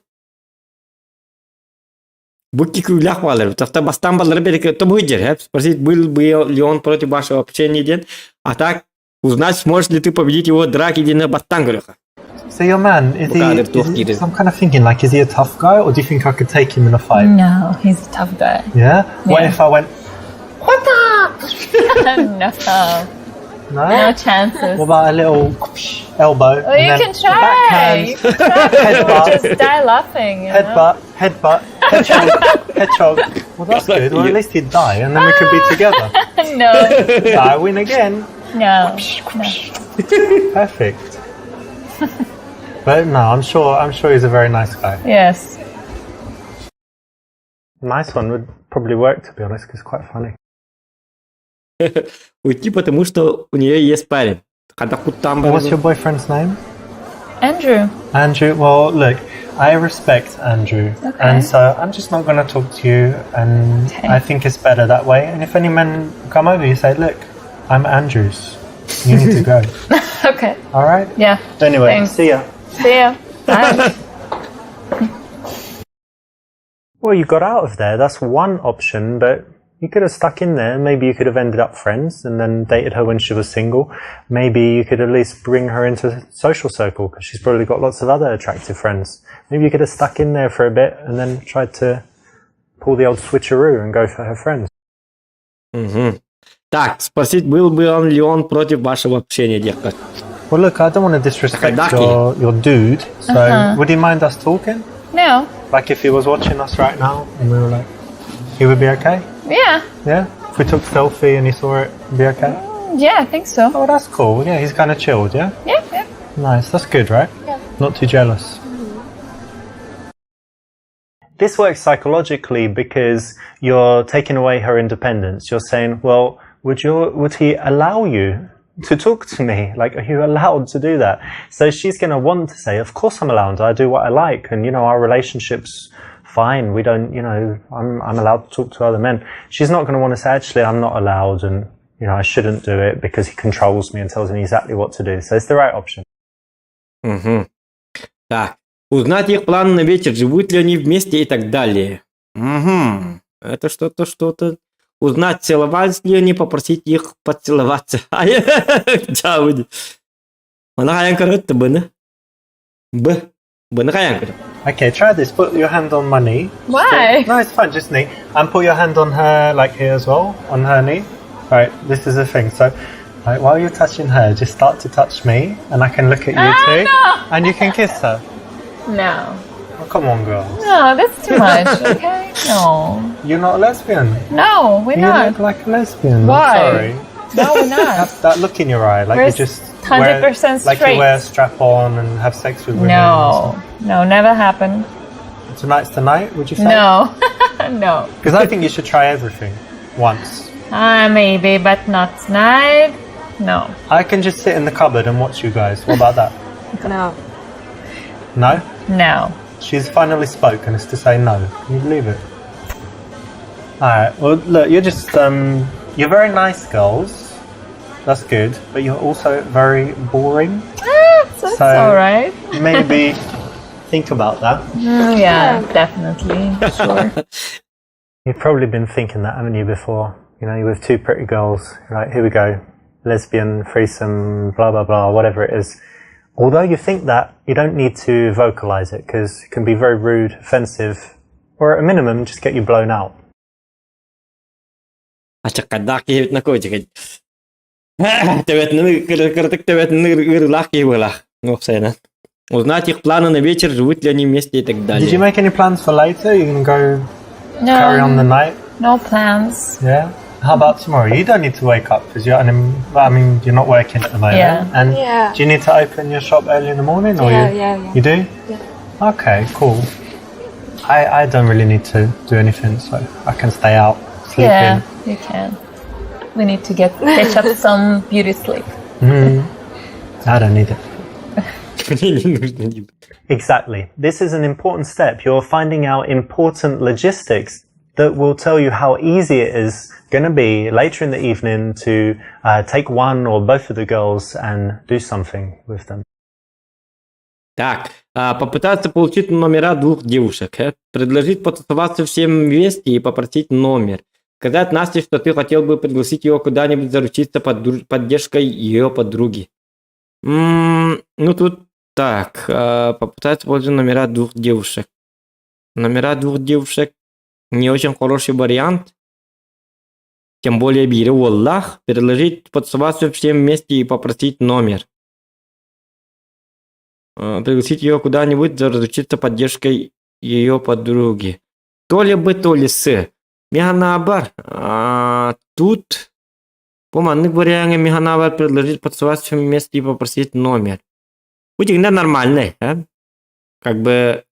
Бу күүлээх баалар. Тафта бастан баллары береке то будет, спросить, был бы ли он против вашего общения, диэн. А так, узнать, сможешь ли ты победить его в драке, диэн бастан көрүөххэ. So your man, is he, Букадыр is he- туох I'm kind of thinking, like, is he a tough guy, or do you think I could take him in a fight? No, he's a tough guy. Yeah? What Yeah. if I went, No. no? No chances. What about a little elbow? Well, you and can then try. Backhand, You can try. Headbutt. We'll just die laughing. You know? headbutt, headbutt, hedgehog, hedgehog. Well, that's good. Well, at least he'd die, and then we could be together. No. I win again. No. No. Perfect. But no, I'm sure he's a very nice guy. Yes. Nice one would probably work, to be honest, 'cause it's quite funny. Уйти, потому что у нее есть парень. Когда там What's your boyfriend's name? Andrew. Andrew. Well, look, I respect Andrew, Okay. and so I'm just not going to talk to you, and Okay. I think it's better that way. And if any men come over, you say, "Look, I'm Andrew's. You need to go." Okay. All right. Yeah. Anyway, Thanks. see ya. See ya. Bye. Well, you got out of there. That's one option, but you could have stuck in there. Maybe you could have ended up friends and then dated her when she was single. Maybe you could at least bring her into a social circle because she's probably got lots of other attractive friends. Maybe you could have stuck in there for a bit and then tried to pull the old switcheroo and go for her friends. Мгм. Так, спросить, был бы он ли он против вашего общения, девка. Well, look, I don't want to disrespect Takadaki. your dude, so would he mind us talking? No. Like if he was watching us right now and we were like, he would be okay? Yeah. Yeah? If we took selfie and he saw it, it'd be okay? Yeah, I think so. Oh, that's cool. Yeah, he's kind of chilled, yeah? Yeah. Nice. That's good, right? Yeah. Not too jealous. This works psychologically because you're taking away her independence. You're saying, well, would he allow you to talk to me? Like, are you allowed to do that? So she's going to want to say, of course I'm allowed. I do what I like. And, you know, our relationship's fine. We don't, you know, I'm allowed to talk to other men. She's not going to want to say, actually, I'm not allowed. And, you know, I shouldn't do it because he controls me and tells me exactly what to do. So it's the right option. Угу. Так. Узнать их планы на вечер, живут ли они вместе и так далее. Угу. Это что-то, что-то. Узнать, целовались ли они, попросить их поцеловаться. Чао. Маны хайаан көрөт быны. Б. Быны хайаан көрөт. Okay, try this. Put your hand on my knee. Why? No, it's fine, just knee. And put your hand on her, like here as well, on her knee. Right, this is the thing. So, like, while you're touching her, just start to touch me, and I can look at you Ah, too. no. And you can kiss her. No. Oh, come on, girls. No, that's too much. Okay? No. You're not a lesbian. No, we're You not. look like a lesbian. Why? I'm sorry. No, we're not. Have that look in your eye, like We're you just 100% like you straight. wear strap on and have sex with women. No. No, never happened. Tonight's the night, would you say? No. No. Because I think you should try everything once. Maybe, but not tonight. No. I can just sit in the cupboard and watch you guys. What about that? No. No? No. She's finally spoken. It's to say no. Can you believe it? Alright, well, look, you're just, you're very nice girls. That's good. But you're also very boring. That's So- all right. Maybe think about that. Yeah, definitely. Sure. You've probably been thinking that, haven't you, before? You know, you're with two pretty girls. You're like, here we go. Lesbian, threesome, blah, blah, blah, whatever it is. Although you think that, you don't need to vocalize it because it can be very rude, offensive, or at a minimum, just get you blown out. Ачаккадаах киһибит накочик. Төбөтүнэн кыратык төбөтүнэн ыарыылаах киһи быһыылаах. Уопсайынан. Узнать их планы на вечер, живут ли они вместе и так Did you далее. make any plans for later? You're going to go No. carry on the night? No plans. Yeah. How about tomorrow? You don't need to wake up because you're. I mean, you're not working at the moment. Yeah. And Yeah. do you need to open your shop early in the morning, or Yeah, you? yeah, yeah. You do? Yeah. Okay, cool. I don't really need to do anything, so I can stay out sleeping. Yeah, you can. We need to get catch up some beauty sleep. I don't need it. Мне не нужно не- Exactly. This is an important step. You're finding out important logistics that will tell you how easy it is going to be later in the evening to take one or both of the girls and do something with them. Так, попытаться получить номера двух девушек. Предложить потусоваться всем вместе и попросить номер. Сказать Насте, что ты хотел бы пригласить ее куда-нибудь заручиться поддержкой ее подруги. Ну тут так, попытаться получить номера двух девушек. Номера двух девушек не очень хороший вариант. Тем более биирэ уоллаах. Предложить потусоваться всем вместе и попросить номер. Пригласить ее куда-нибудь, заручиться поддержкой ее подруги. То ли Б, то ли С. Мин санаабар. Тут по маннык вариаҥҥа мин санаабар предложить потусоваться всем вместе и попросить номер. Бу нормальный, а? Как бы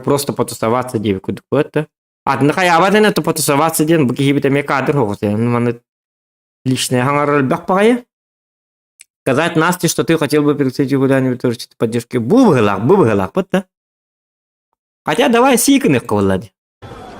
просто потусоваться диэбит это. А, ну хайаабат это потусоваться диэн бу киһибит эмиэ кадр соҕус. Маны личное хаҥарар элбэх баҕайы. Сказать Насте, что ты хотел бы пригласить ее куда-нибудь заручиться поддержкой. Бу быһыылаах, бу быһыылаах, да? Хотя давай С гыныахха.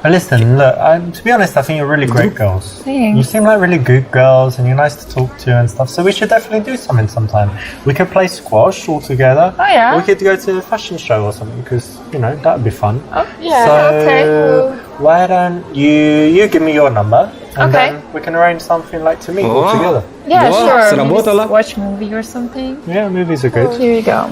But listen, look, to be honest, I think you're really great girls. Thanks. You seem like really good girls and you're nice to talk to and stuff. So we should definitely do something sometime. We could play squash all together. Oh, yeah? We could go to a fashion show or something because, you know, that would be fun. Oh, Yeah. So okay. why don't you give me your number and Okay. then we can arrange something like to meet all Oh. together. Yeah, Во, sure. Maybe сработало. watch movie or something. Yeah, movies are good. Here you go.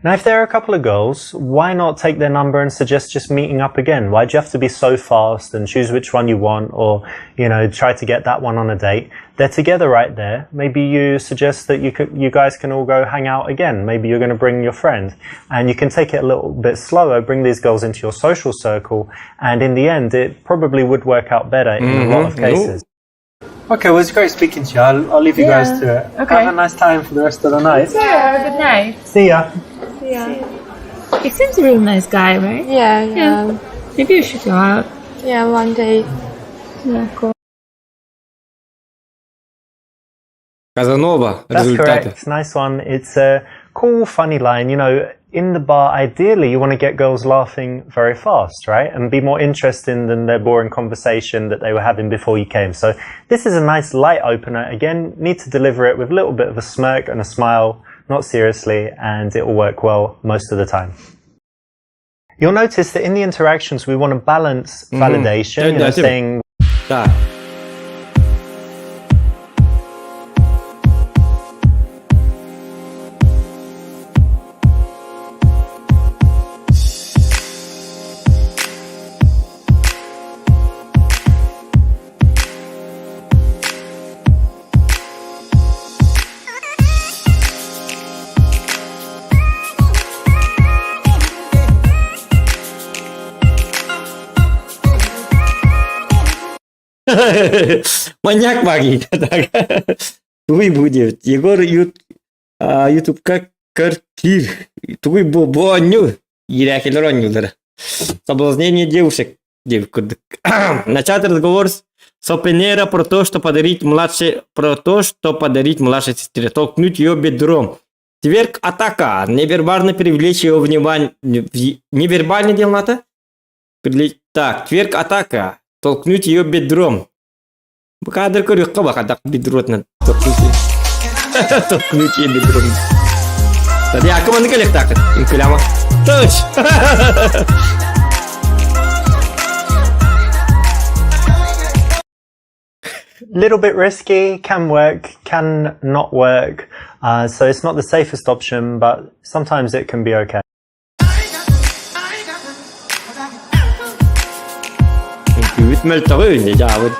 Now, if there are a couple of girls, why not take their number and suggest just meeting up again? Why do you have to be so fast and choose which one you want or, you know, try to get that one on a date? They're together right there. Maybe you suggest that you guys can all go hang out again. Maybe you're going to bring your friend and you can take it a little bit slower, bring these girls into your social circle. And in the end, it probably would work out better in a lot of cases. Okay, well, it's great speaking to you. I'll leave you guys Yeah. to it. Okay. Have a nice time for the rest of the night. Yeah, have a good night. See ya. Yeah. He seems a really nice guy, right? Yeah, yeah. Maybe we should go out. Yeah, one day. Yeah, cool. Казанова That's результаты. correct. Nice one. It's a cool, funny line. You know, in the bar, ideally, you want to get girls laughing very fast, right? And be more interesting than their boring conversation that they were having before you came. So this is a nice light opener. Again, need to deliver it with a little bit of a smirk and a smile, not seriously, and it will work well most of the time. You'll notice that in the interactions, we want to balance validation, you know, Yeah, yeah. saying Так. Маньяк магии. Так. Тугуй будет. Егор ют, а, ютубка картир. Тугуй бу бу Ирэкилэр оонньууллара. Соблазнение девушек. Начать разговор с Сопенера про то, что подарить младшей, про то, что подарить младшей сестре. Толкнуть ее бедром. Тверк атака. Невербально привлечь ее внимание. Невербально дело надо? Так, тверк атака. Толкнуть ее бедром. Кадр көрүөххэ бакадак бедротна толкнуть. Толкнуть ее бедром. Я команда коллектак. Инкуляма. Точ! Little bit risky, can work, can not work. So it's not the safest option, but sometimes it can be okay. Үт мөлтөҕү дьаабыт.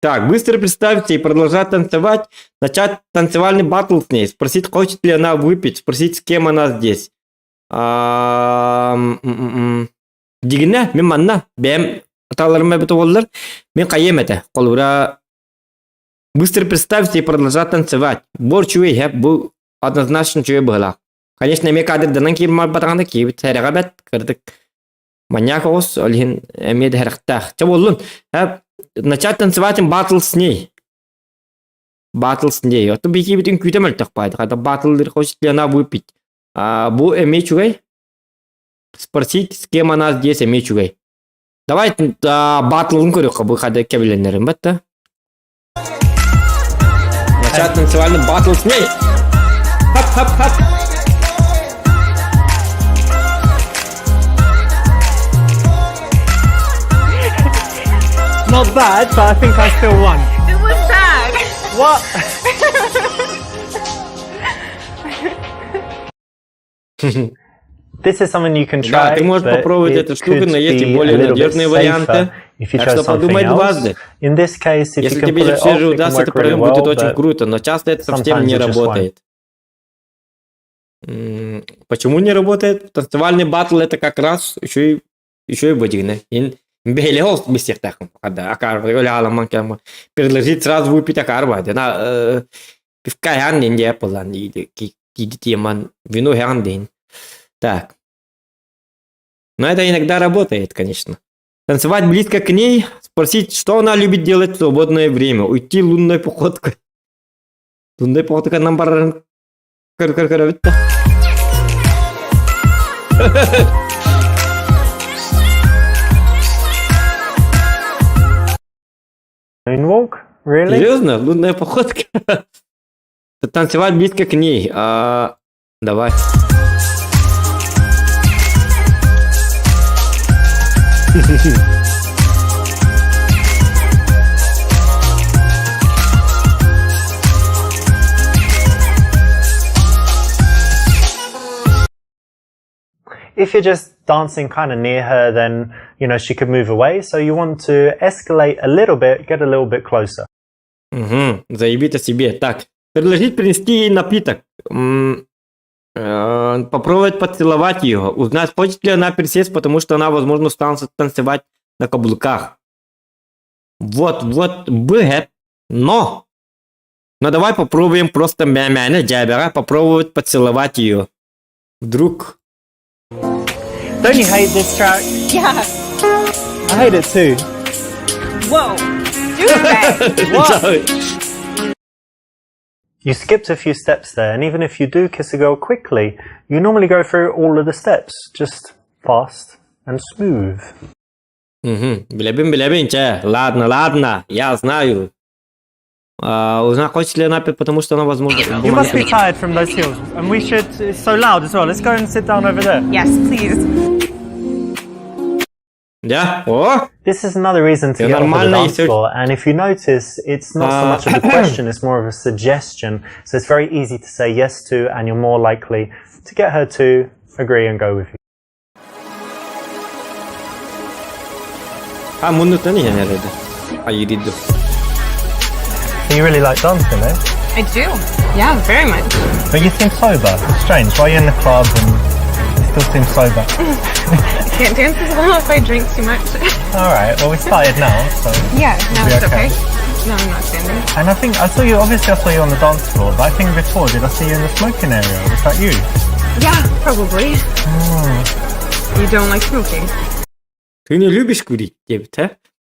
Так, быстро представиться и продолжать танцевать, начать танцевальный батл с ней, спросить, хочет ли она выпить, спросить, с кем она здесь. Дигинэ, мин манна, бэйэм атааларым эбит буоллар, мин хайыам этэ, холобура быстро представиться и продолжать танцевать. Бор үчүгэй һэп, бу однозначно үчүгэй быһыылаах. Конечно, эмиэ кадрданан киирмэр батаҕана киирбит сэрэҕэ бэт, кырдык маньяк оҕус, ол иһин эмиэ да сэрэхтээх. Чэ буоллун, һэп, начать танцевать батл с ней. Батл с ней. Оттон биһиги үҥкүүтэ мөлтөх баайда. Хата батллыыр хочет ли она выпить. А, бу эмиэ үчүгэй. Спросить, с кем она здесь эмиэ үчүгэй. Давай батлын көрүөххэ бу хада кэбилэннэрин батта. Начать танцевальный батл с ней. Хап-хап-хап. Not bad, but I think I still won. It was bad. What? This is something you can Да, try, ты можешь but попробовать it эту штуку, could но есть и be a более little bit надежные safer варианты. if you Так try что something подумай else. дважды. In this case, if you Если can тебе pull it все off, же it can удастся, work это really прям будет well, очень but круто, но часто это совсем sometimes не it just won't. работает. Почему не работает? Танцевальный батл это как раз еще и бодигне. Предложить сразу выпить акарба. На пивка вино Так. Но это иногда работает, конечно. Танцевать близко к ней, спросить, что она любит делать в свободное время, уйти лунной походкой. Лунной походка нам барар көр көр көр Moonwalk? Really? Серьезно? Лунная походка? Танцевать близко к ней. А, давай. If you're just dancing kind of near her, then, you know, she could move away. So you want to escalate a little bit, get a little bit closer. Угу, заявить о себе. Так, предложить принести ей напиток. Попробовать поцеловать ее. Узнать, хочет ли она присесть, потому что она, возможно, станет танцевать на каблуках. Вот, вот, бы, но! Но давай попробуем просто мя-мя, попробовать поцеловать ее. Вдруг. Don't you hate this track? Yeah. I hate it too. Whoa. Douchebag. What? You skipped a few steps there, and even if you do kiss a girl quickly, you normally go through all of the steps, just fast and smooth. Угу. Билэбин, билэбин, чэ. Ладно, ладно, я знаю. А, узнать, хочет ли она пить, потому что она, возможно... You must be tired from those heels, and we should. It's so loud as well. Let's go and sit down over there. Yes, please. Да? О! This is another reason to Я get off of the нормально, dance если- floor. And if you notice, it's not so much of a question, it's more of a suggestion. So it's very easy to say yes to, and you're more likely to get her to agree and go with you. А, муннуттан иһэн эрэрдэ. Айырыйды. So you really like dancing, eh? I do. Yeah, very much. But you seem sober. It's strange. Why are you in the club and you still seem sober? I can't dance as well if I drink too much. All right. Well, we started now, so. yeah, no, Be it's okay. okay. No, I'm not standing. And I think I saw you. Obviously, I saw you on the dance floor. But I think before, did I see you in the smoking area? Was that you? Yeah, probably. You don't like smoking. Ты не любишь курить, диэбит, а?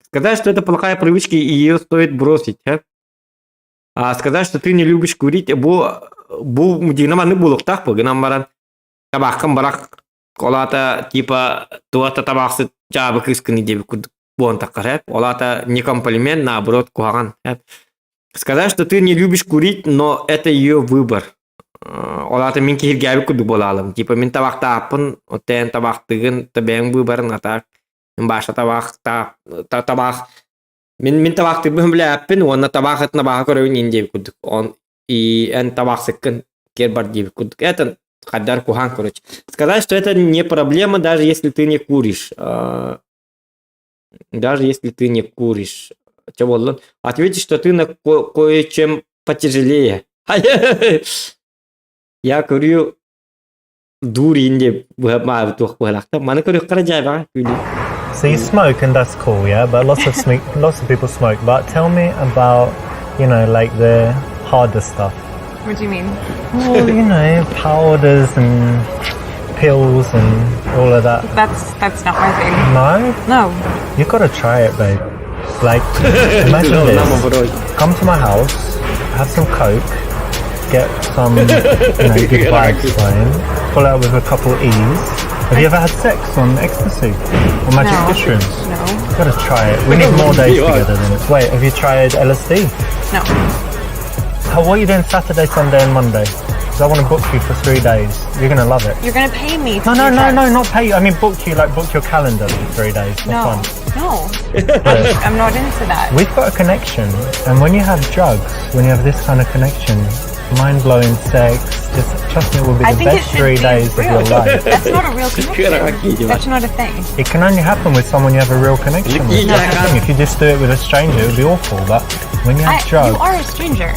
Сказать, что это плохая привычка и ее стоит бросить, а? А сказать, что ты не любишь курить, бу бу дьиҥинэн маннык буолуохтаах бу гынан баран табааххын бырах ол аата типа туох да табаахсыт дьаабы кыыскыный диэбит курдук буолан таххар ээ ол аата не комплимент наоборот куһаҕан ээ сказать, что ты не любишь курить, но это ее выбор. Ол аата мин киһиргээбит курдук буолаалым типа мин табахтааппын оттон табахтыгын бэйэҥ выборын а так баша табах табах мин мин табахтыырбын билээппин уонна табаах ытын абааһы көрөбүн иин диэбит курдук он и эн табахсыккын киэр бар диэбит курдук это хайдар куһаан короче сказать, что это не проблема, даже если ты не куришь, даже если ты не куришь. Чэ буоллун ответить, что ты на кое-чем потяжелее. Я курю дурь инде туох быһалаахта маны көрүөххэ дьээбэҕэ күлүү. So you smoke, and that's cool, yeah. But lots of smoke, lots of people smoke. But tell me about, like the harder stuff. What do you mean? Well, powders and pills and all of that. That's not my thing. No, No. you've got to try it, babe. Like, imagine this: come to my house, have some coke, get some, good vibes going, pull out with a couple E's. Have you ever had sex on ecstasy or magic No. mushrooms? No. You've got to try it. We need more days together than this. Wait, have you tried LSD? No. How, what are you doing Saturday, Sunday, and Monday? Because I want to book you for 3 days. You're gonna love it. You're gonna pay me. To No, no, do no, drugs. no, not pay you. I mean, book you like book your calendar for 3 days for No. fun. No. But I'm not into that. we've got a connection, and when you have drugs, when you have this kind of connection, mind blowing sex, just trust me, it will be I the think it best should three be days of your real. life. That's not a real connection. That's not a thing. It can only happen with someone you have a real connection with. That's the thing. If you just do it with a stranger, it would be awful. But when you have I, drugs, you are a stranger.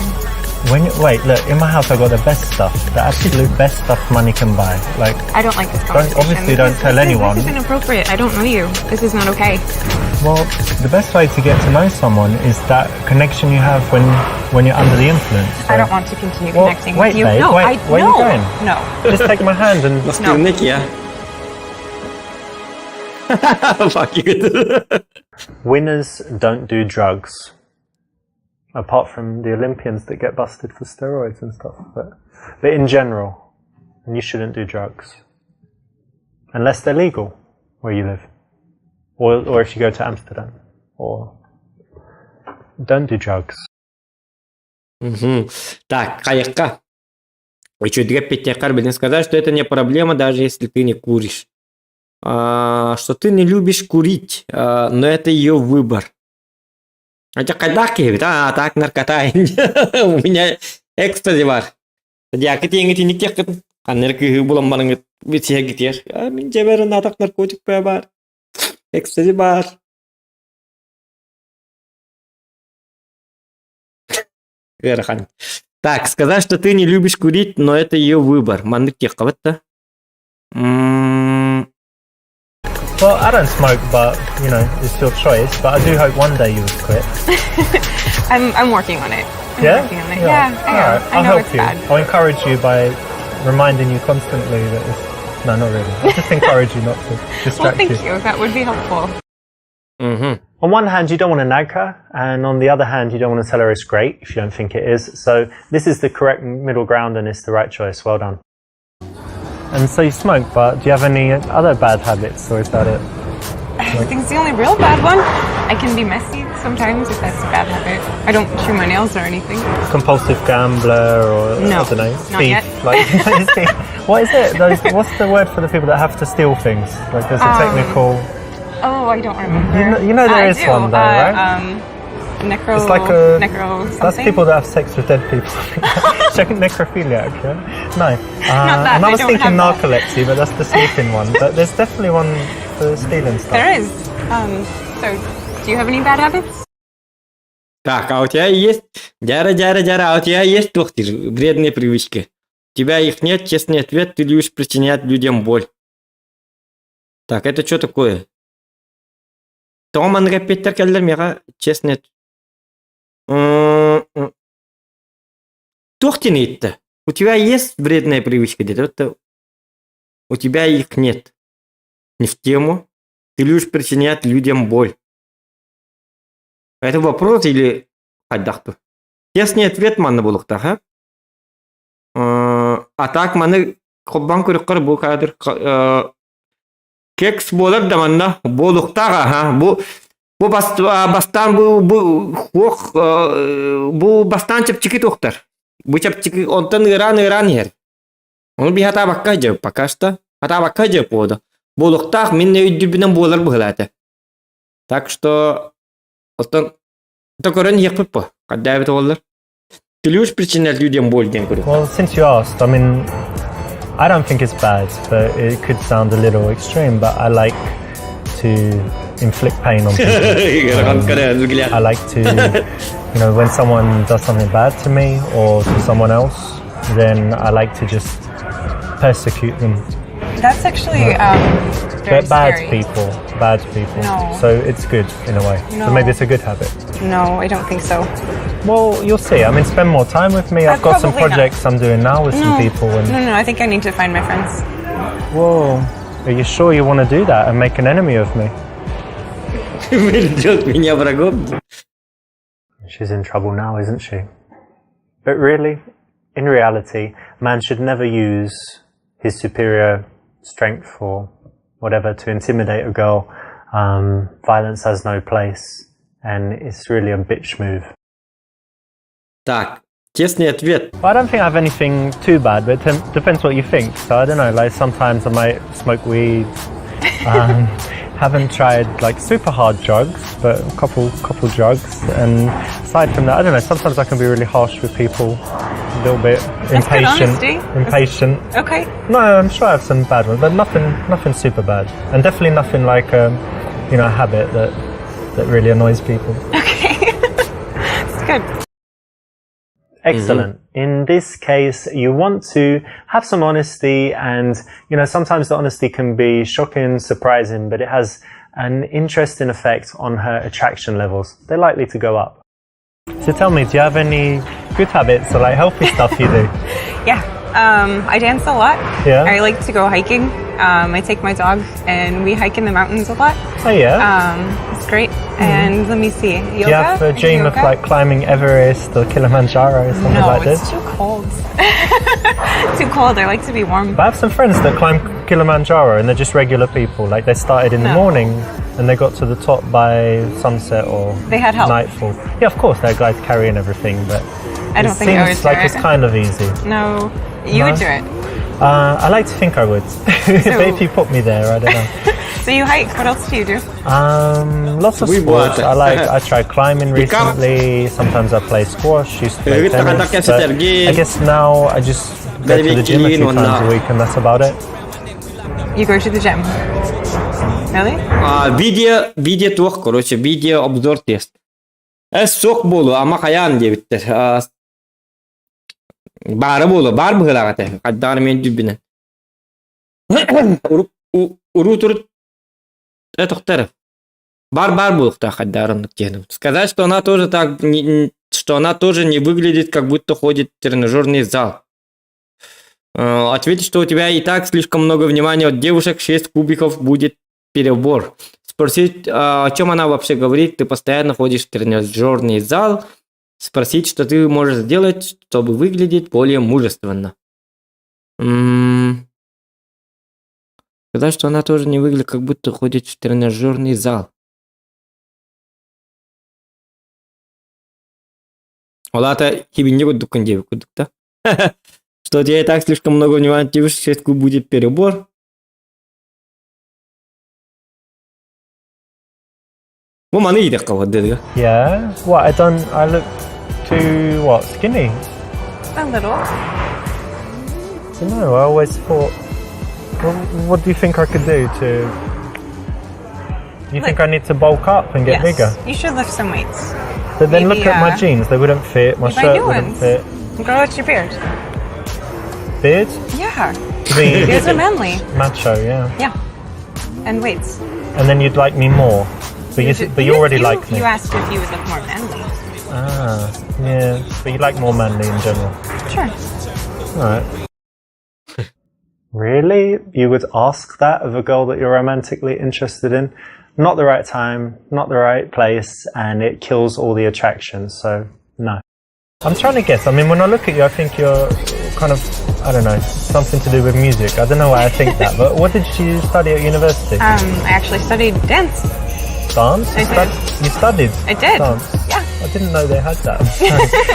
when you, wait, look, in my house I got the best stuff, the absolute best stuff money can buy. Like, I don't like this conversation. obviously This don't tell this anyone. This is inappropriate. I don't know you. This is not okay. Well, the best way to get to know someone is that connection you have when you're under the influence. I don't want to continue Well, connecting wait, with you. babe, no, wait, I where are no. you going? No. Just take my hand and Настырнык я. Fuck you. Winners don't do drugs. Apart from the Olympians that get busted for steroids and stuff, but in general, you shouldn't do drugs unless they're legal where you live, or if you go to Amsterdam, or don't do drugs. Мгм. Так, хайыахха. Үчүгэйдик эппиэттиэххэр билин сказать, что это не проблема, даже если ты не куришь. А, что ты не любишь курить, а, но это ее выбор. Хотя хайдах киһибит, а, так наркота. У меня экстази баар. Дьаакы тиэҥҥит иниккиэххит. Ханна эрэ кыыһы булан бараҥҥыт билсиһэргитигэр. А, мин дьиэбэр атах наркотик баар. Экстази баар. Ыарахан. Так, сказать, что ты не любишь курить, но это ее выбор. Маннык диэххэ да? М, Well, I don't smoke, but it's your choice. But I do hope one day you would quit. I'm working on it. I'm Yeah? working on it. Yeah, I am. All right. I I'll know help it's you. bad. I'll encourage you by reminding you constantly that it's No, not really. I just encourage you not to Well, distract thank you. you. That would be helpful. On one hand, you don't want to nag her, and on the other hand, you don't want to tell her it's great if you don't think it is. So this is the correct middle ground, and it's the right choice. Well done. And so you smoke, but do you have any other bad habits, or is that it? I think it's the only real bad one. I can be messy sometimes if that's a bad habit. I don't chew my nails or anything. Compulsive gambler, or No, I don't know, not thief? yet. Like, what is it? Those, what's the word for the people that have to steal things? Like, there's a technical. Oh, I don't remember. You know there I is do. one though, right? Necro. It's like a necro something. That's people that have sex with dead people. Check necrophiliac, yeah? No. Not that, And I I was don't thinking have that. narcolepsy, but that's the sleeping one. But there's definitely one for stealing stuff. There is. So, do you have any bad habits? Так, а у тебя есть... Дяра, дяра, дяра, а у тебя есть доктор, вредные привычки? У тебя их нет, честный ответ, ты любишь причинять людям боль. Так, это что такое? Том эппиэттэр кэллилэр миэхэ честный ответ. Туох диэн У тебя есть вредная привычка где-то? Это у тебя их нет. Не в тему. Ты любишь причинять людям боль. Это вопрос или хайдах? Честный ответ манна буолуохтаах, а? А так маны холбоон көрүөххэ бу кадр кекс буолар да манна буолуохтаах аха бу бастаан бу хуох бу бастаан чэпчэки туохтар бу чэпчэки онтон ыараан ыараан иһэр ону би сатаабакка дьэ пока что сатаабакка дьэ буода буолуохтаах мин өйдүүрбүнэн буолар быһыылаах так что оттон көрөн иһиэхпит бу хайдах буолар ты любишь причинять людям боль диэн көрү Well, since you asked, I mean, I don't think it's bad, but it could sound a little extreme, but I like to inflict pain on people. I like to, when someone does something bad to me or to someone else, then I like to just persecute them. That's actually very But bad scary. people, bad people. No. So it's good in a way. No. So maybe it's a good habit. No, I don't think so. Well, you'll see. I mean, spend more time with me. I've got some Probably not. projects I'm doing now with some No. people. And No, I think I need to find my friends. Whoa, are you sure you want to do that and make an enemy of me? Сделать меня врагом. She's in trouble now, isn't she? But really, in reality, man should never use his superior strength or whatever to intimidate a girl. Violence has no place, and it's really a bitch move. Так, честный ответ. Well, I don't think I have anything too bad, but it depends what you think. So I don't know. Like sometimes I might smoke weed. Haven't tried like super hard drugs, but a couple drugs. And aside from that, I don't know. Sometimes I can be really harsh with people, a little bit good impatient. honesty. Impatient. Okay. No, I'm sure I have some bad ones, but nothing super bad, and definitely nothing like a habit that really annoys people. Okay. It's good. Excellent. In this case, you want to have some honesty and sometimes the honesty can be shocking, surprising, but it has an interesting effect on her attraction levels. They're likely to go up. So tell me, do you have any good habits or like healthy stuff you do? Yeah. I dance a lot. Yeah. I like to go hiking. I take my dog and we hike in the mountains a lot. Oh yeah. It's great. And let me see. Yoga. Do you have I a do dream of yoga. like climbing Everest or Kilimanjaro or something No, like it's this? too cold. Too cold. I like to be warm. I have some friends that climb Kilimanjaro and they're just regular people. Like they started in the No. morning and they got to the top by sunset or They had help. nightfall. Yeah, of course, they had guys carrying everything, but I don't it think I seems would like do it's it. kind of easy. No, you No? would do it. I like to think I would, but if you put me there, I don't know. So you hike. What else do you do? Lots of We sports. bought it. I like. I tried climbing Pick up. recently. Sometimes I play squash. Used to play tennis. But I guess now I just go to the gym a few times a week, and that's about it. You go to the gym. Really? А, видео, видео туох, короче, видео обзор тест. Эс суох буолуо, ама хайаан диэбиттэр. А, баара буолуо, баар быһыылаах этэ. Хайдах мин өйдүүрбүнэн. Урут это Баар баар буолуохтаах хайдах диэн. Сказать, что она тоже так, что она тоже не выглядит, как будто ходит в тренажерный зал. Ответить, что у тебя и так слишком много внимания от девушек, 6 кубиков будет перебор. Спросить, о чем она вообще говорит, ты постоянно ходишь в тренажерный зал. Спросить, что ты можешь сделать, чтобы выглядеть более мужественно. Сказать, что она тоже не выглядит, как будто ходит в тренажерный зал. Ол аата кибинньэ курдуккун диэбит курдук да. Что у тебя и так слишком много внимания, девушек будет перебор. Бу маны идэххэ вот Yeah. What? I don't. I look too what? Skinny. A little. I don't know. I always thought. Well, what do you think I could do to? You think I need to bulk up and get yes. bigger? You should lift some weights. But then Maybe, look at my jeans; they wouldn't fit. My you buy shirt new wouldn't ones. fit. Grow out your beard. Beard? Yeah. To be Beards are manly. macho, yeah. Yeah. And weights. And then you'd like me more, but you, but you already like me. You asked if you would look more manly. Ah, yeah. But you like more manly in general. Sure. All right. Really? You would ask that of a girl that you're romantically interested in? Not the right time, not the right place, and it kills all the attraction, so no. I'm trying to guess. I mean, when I look at you, I think you're kind of, I don't know, something to do with music. I don't know why I think that, but what did you study at university? I actually studied dance. Dance? I You, did. you studied? I did. Dance. Yeah. I didn't know they had that.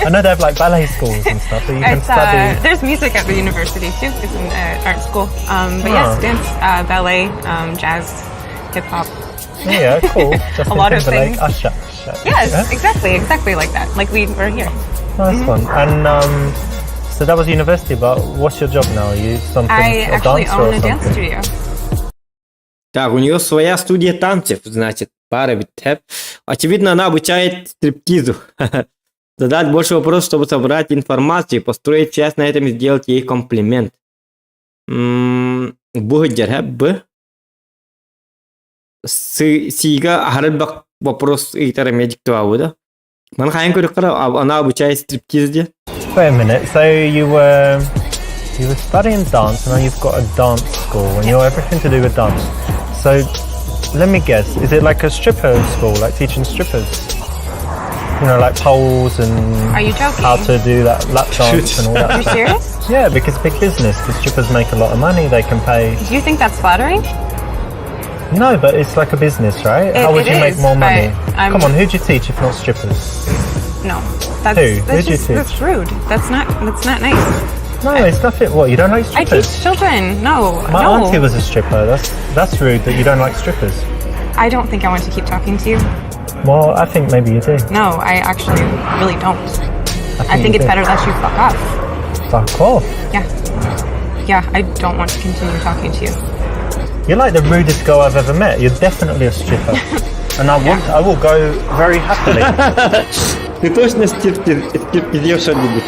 I know they have like ballet schools and stuff, but you can It's, study. there's music at the university too. It's an art school. But Oh. yes, dance, ballet, jazz, hip hop. Yeah, cool. Justin A lot of Timberlake, things. Usher. Usher. Yes, Yeah? exactly, exactly like that. Like we were here. Nice one. And so that was university, but what's your job now? Are you something I a actually dancer or own a dance something? studio. Так, у нее своя студия танцев, значит, пара ведь. Очевидно, она обучает стриптизу. Задать больше вопросов, чтобы собрать информацию, построить связь на этом и сделать ей комплимент. Бу Б. Сига аһары вопрос ыйытар медик да. Ман хайын көрүк она обучает стриптиз Wait a minute. So you were studying dance, and now you've got a dance school, and you're everything to do with dance. So let me guess, is it like a stripper school, like teaching strippers? You know, like poles and Are you joking? how to do that lap dance and all that You're stuff. serious? Yeah, because big business, because strippers make a lot of money, they can pay. Do you think that's flattering? No, but it's like a business, right? How would it you make is, more money? but I'm- Come on, who'd you teach if not strippers? No. That's, Who? That's Who'd you just, teach? That's rude. That's not nice. No, it's nothing. What, you don't like I strippers? teach children. No. My no. auntie was a stripper. That's rude that you don't like strippers. I don't think I want to keep talking to you. Well, I think maybe you do. No, I actually really don't. I think you it's do. better that you fuck off. Fuck off. Yeah. Yeah, I don't want to continue talking to you. You're like the rudest girl I've ever met. You're definitely a stripper. And I will go very happily. Ты точно стриптизерша любишь?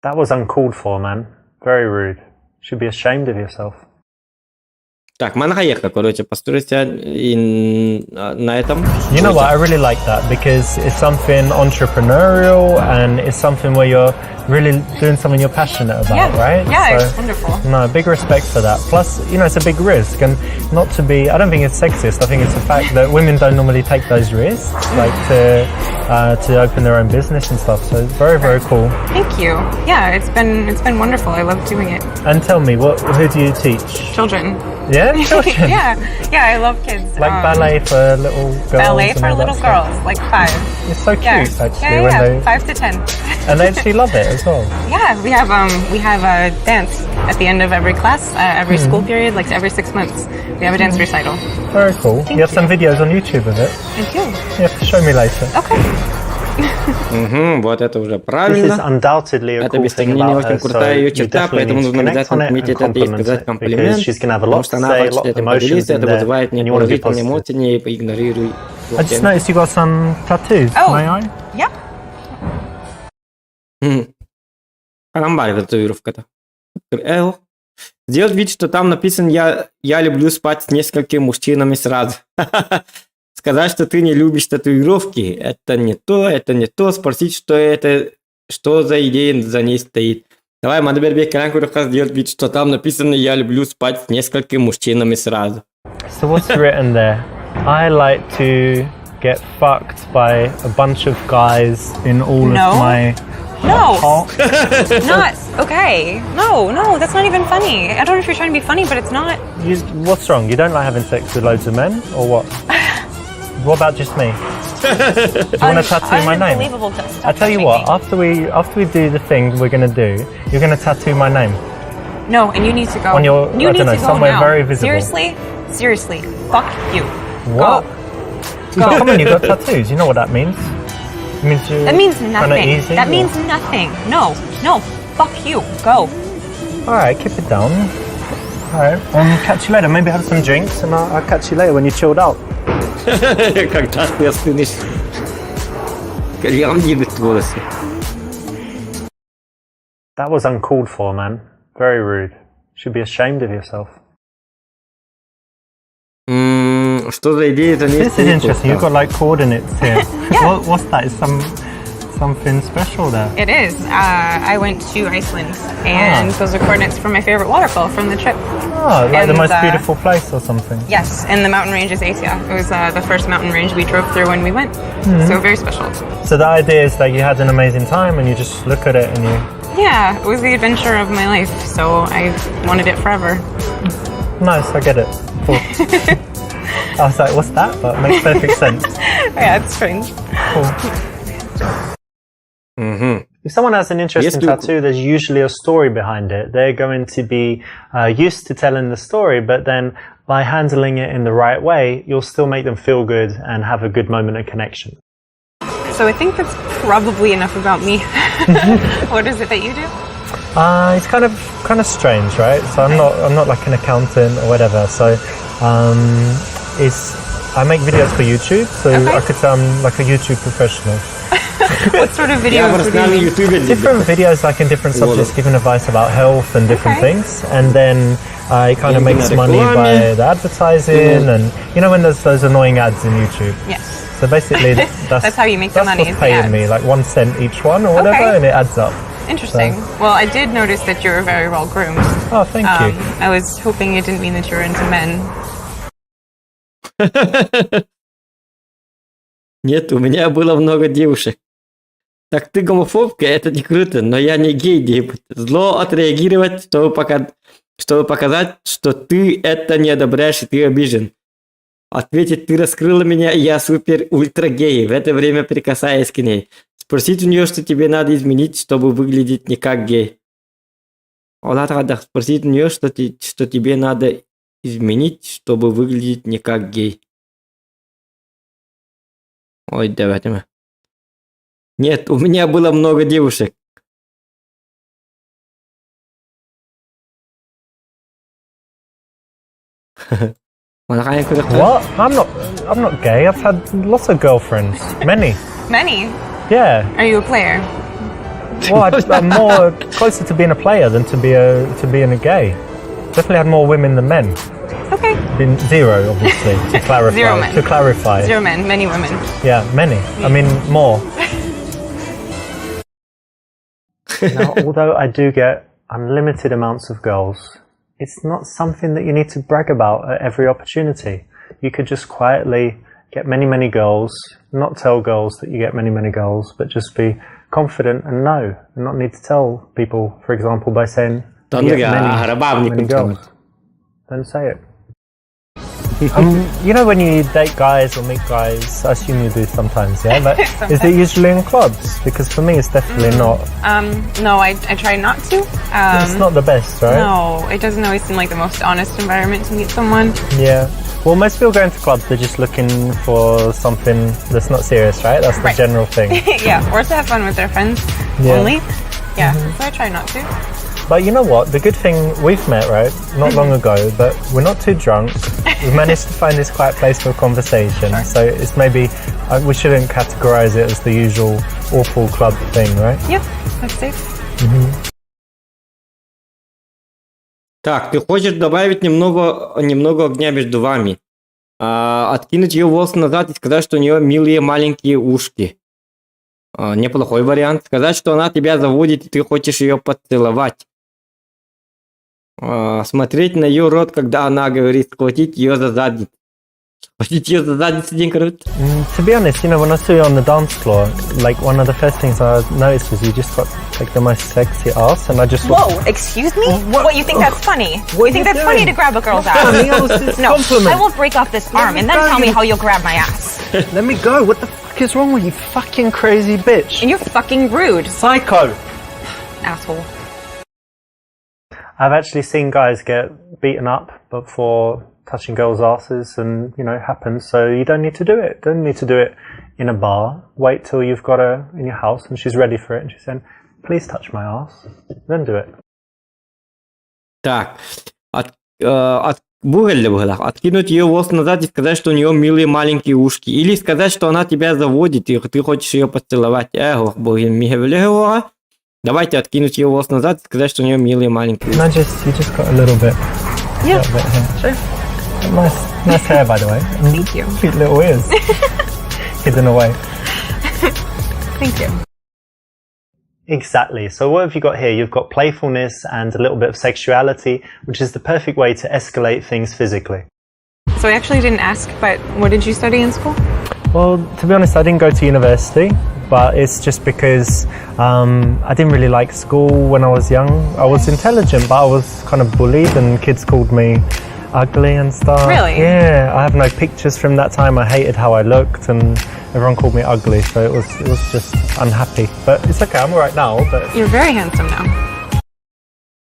That was uncalled for, man. Very rude. Should be ashamed of yourself. Так, манхаеха, короче, построить и на этом. You know what? I really like that because it's something entrepreneurial and it's something where you're really doing something you're passionate about, right? Yeah, So- it's wonderful. No, big respect for that. Plus, you know, it's a big risk, and not to be, I don't think it's sexist. I think it's a fact that women don't normally take those risks, like to open their own business and stuff. So it's very, very cool. Thank you. Yeah, it's been wonderful. I love doing it. And tell me, what who do you teach? Children. Yeah, children. Yeah, I love kids. Like ballet for little girls. Ballet and for all that little stuff. girls, like 5. It's so cute, actually, when they 5 to 10. and they actually love it as well. Yeah, we have a dance at the end of every class, every school period, like every 6 months. We have a dance recital. Very cool. You have some videos on YouTube of it. I do. You have to show me later. Okay. Угу, вот это уже This is правильно. undoubtedly a Это cool без thing сомнения about очень her, крутая so ее you черта, definitely поэтому need to нужно connect обязательно on it and отметить это и compliment сказать it, because комплимент, she's gonna have a потому lot что to она say, a хочет lot of этим emotions поделиться, in это there, вызывает and you want to be положительные positive. эмоции, не игнорируй. I just noticed you got some tattoos. Oh. May I? Yeah. Харамбарь татуировка-то. Эл. Сделать вид, что там написано «Я люблю спать с несколькими мужчинами сразу». Сказать, что ты не любишь татуировки, это не то, это не то. Спросить, что это Что за идея за ней стоит? Давай, Мадабербек Каранкурахас делает вид, что там написано «Я люблю спать с несколькими мужчинами сразу». So what's written there? I like to get fucked by a bunch of guys in all No. of my No, hot. not okay. No, no, that's not even funny. I don't know if you're trying to be funny, but it's not. You, what's wrong? You don't like having sex with loads of men, or what? What about just me? Do you want to tattoo my name? Unbelievable. Stop I tell you touching what. me. After we do the thing we're gonna do, you're gonna tattoo my name. No, and you need to go. On your- you I need don't know, to go somewhere now. very visible. Seriously, seriously, fuck you. What? Go. Go. Come on, you've got tattoos. You know what that means. It means you're That means kinda nothing. easy. That or- means nothing. No, no. Fuck you. Go. All right, keep it down. All right, catch you later. Maybe have some drinks, and I'll catch you later when you're chilled out. Когда ты остынешь? Кальян едет волосы. That was uncalled for, man. Very rude. Should be ashamed of yourself. М, Что за идея за ней This is стоит? interesting. You've got like coordinates here. What, what's that? Is something special there? It is. I went to Iceland, and Ah. those are coordinates for my favorite waterfall from the trip. Oh, like the And, most beautiful place or something. Yes, and the mountain range is Asia. It was the first mountain range we drove through when we went. So very special. So the idea is that you had an amazing time, and you just look at it and you Yeah, it was the adventure of my life, so I wanted it forever. nice. I get it. Cool. I was like, what's that? But it makes perfect sense. Yeah, it's strange. Cool. Мгм. If someone has an interesting Если- tattoo, there's usually a story behind it. They're going to be used to telling the story, but then by handling it in the right way, you'll still make them feel good and have a good moment of connection. So I think that's probably enough about me. What is it that you do? It's kind of strange, right? So I'm not like an accountant or whatever. So it's I make videos for YouTube, so I could say I'm like a YouTube professional. What sort of Я videos would you профессиональный make? ютубер. Different videos, like in different subjects, giving advice about health and different things, and then it kind of Деньги makes на money by рекламе. the advertising, and you know when there's those annoying ads in YouTube. Yes. So basically, that's That's how you make the that's money, what's is the paying me, ads. like 1 cent each one or whatever, Okay. and it adds up. Interesting. Well, I did notice that you were very well groomed. Oh, thank you. I was hoping it didn't mean that you were into men. Нет, у меня было много девушек. Так ты гомофобка, это не круто, но я не гей, Дейв. Зло отреагировать, чтобы показать, что ты это не одобряешь и ты обижен. Ответить, ты раскрыла меня, и я супер-ультра гей, в это время прикасаясь к ней. Спросить у нее, что тебе надо изменить, чтобы выглядеть не как гей. Она спросить у нее, что тебе надо изменить, чтобы выглядеть не как гей. Ой, давайте. Нет, у меня было много девушек. What? I'm not. I'm not gay. I've had lots of girlfriends. Many. Many. Yeah. Are you a player? Well, I'm more closer to being a player than to being a gay. Definitely had more women than men. Okay. Been zero, obviously. To clarify. Zero men. To clarify. Zero men, many women. Yeah, many. I mean, more. Now, although I do get unlimited amounts of girls, it's not something that you need to brag about at every opportunity. You could just quietly get many, many girls, not tell girls that you get many, many girls, but just be confident and know, and not need to tell people, for example, by saying, "I get many, many girls." Don't say it. You know when you date guys or meet guys, I assume you do sometimes, yeah? But is it usually in clubs? Because for me, it's definitely not. No, I try not to. It's not the best, right? No, it doesn't always seem like the most honest environment to meet someone. Yeah. Well, most people go into clubs, they're just looking for something that's not serious, right? That's the general thing. Yeah, or to have fun with their friends only. Yeah, so I try not to. But you know what? The good thing, we've met, right? Not long ago, but we're not too drunk. We've managed to find this quiet place for a conversation. So it's maybe, we shouldn't categorize it as the usual awful club thing, right? Yeah, that's safe. Так, ты хочешь добавить немного огня между вами. Откинуть ее волосы назад и сказать, что у нее милые маленькие ушки. Неплохой вариант. Сказать, что она тебя заводит, и ты хочешь ее поцеловать. Смотреть на ее рот, когда она говорит, схватить ее за задницу. Схватить ее за задницу, день, короче. To be honest, when I saw you on the dance floor, like one of the first things I noticed was you just got like the most sexy ass, and I just Whoa, excuse me? What, you think that's funny? What you think are you that's funny doing? to grab a girl's ass? Funny, I was just No, compliment. I will break off this arm me and then go, tell me you- how you'll grab my ass. Let me go. What the fuck is wrong with you, fucking crazy bitch? And you're fucking rude, Psycho. asshole. I've actually seen guys get beaten up, but for touching girls' asses, and it happens. So you don't need to do it. Don't need to do it in a bar. Wait till you've got her in your house and she's ready for it, and she's saying, "Please touch my ass." Then do it. Так. От быһыылаах, откинуть ее волос назад и сказать, что у нее милые маленькие ушки. Или сказать, что она тебя заводит, и ты хочешь ее поцеловать. Эх, боги, давайте откинуть ее волос назад и сказать, что у нее милые маленькие ушки. And I just, you just got a little bit. Yeah. Little bit here. Sure. Nice, nice hair, by the way. Thank you. Cute little ears. Hidden away. Thank you. Exactly. So what have you got here? You've got playfulness and a little bit of sexuality, which is the perfect way to escalate things physically. So I actually didn't ask, but what did you study in school? Well, to be honest, I didn't go to university, but it's just because I didn't really like school when I was young. I was intelligent, but I was kind of bullied, and kids called me ugly and stuff. Really? Yeah. I have no pictures from that time. I hated how I looked, and everyone called me ugly, so it was just unhappy. But it's okay. I'm alright now. But You're very handsome now.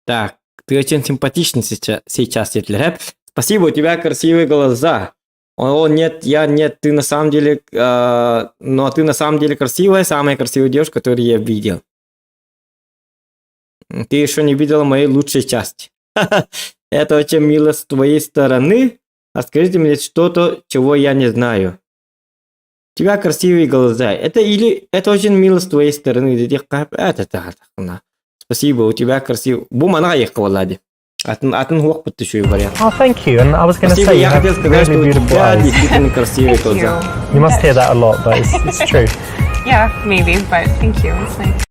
Так, ты очень симпатичный сейчас, сейчас Светлер. Спасибо, у тебя красивые глаза. О, нет, я нет, ты на самом деле, но ты на самом деле красивая, самая красивая девушка, которую я видел. Ты еще не видела моей лучшей части. Это очень мило с твоей стороны. А скажите мне что-то, чего я не знаю. У тебя красивые глаза. Это или это очень мило с твоей стороны. Это. Спасибо, у тебя красивый. Бу манна ехала. Атын атын суох вариант. Oh, thank you. And I was going to Спасибо, say, you я have хотел сказать, really что у beautiful тебя eyes. действительно красивые Thank глаза. you. You must hear that a lot, but it's true. Yeah, maybe, but thank you. It's nice.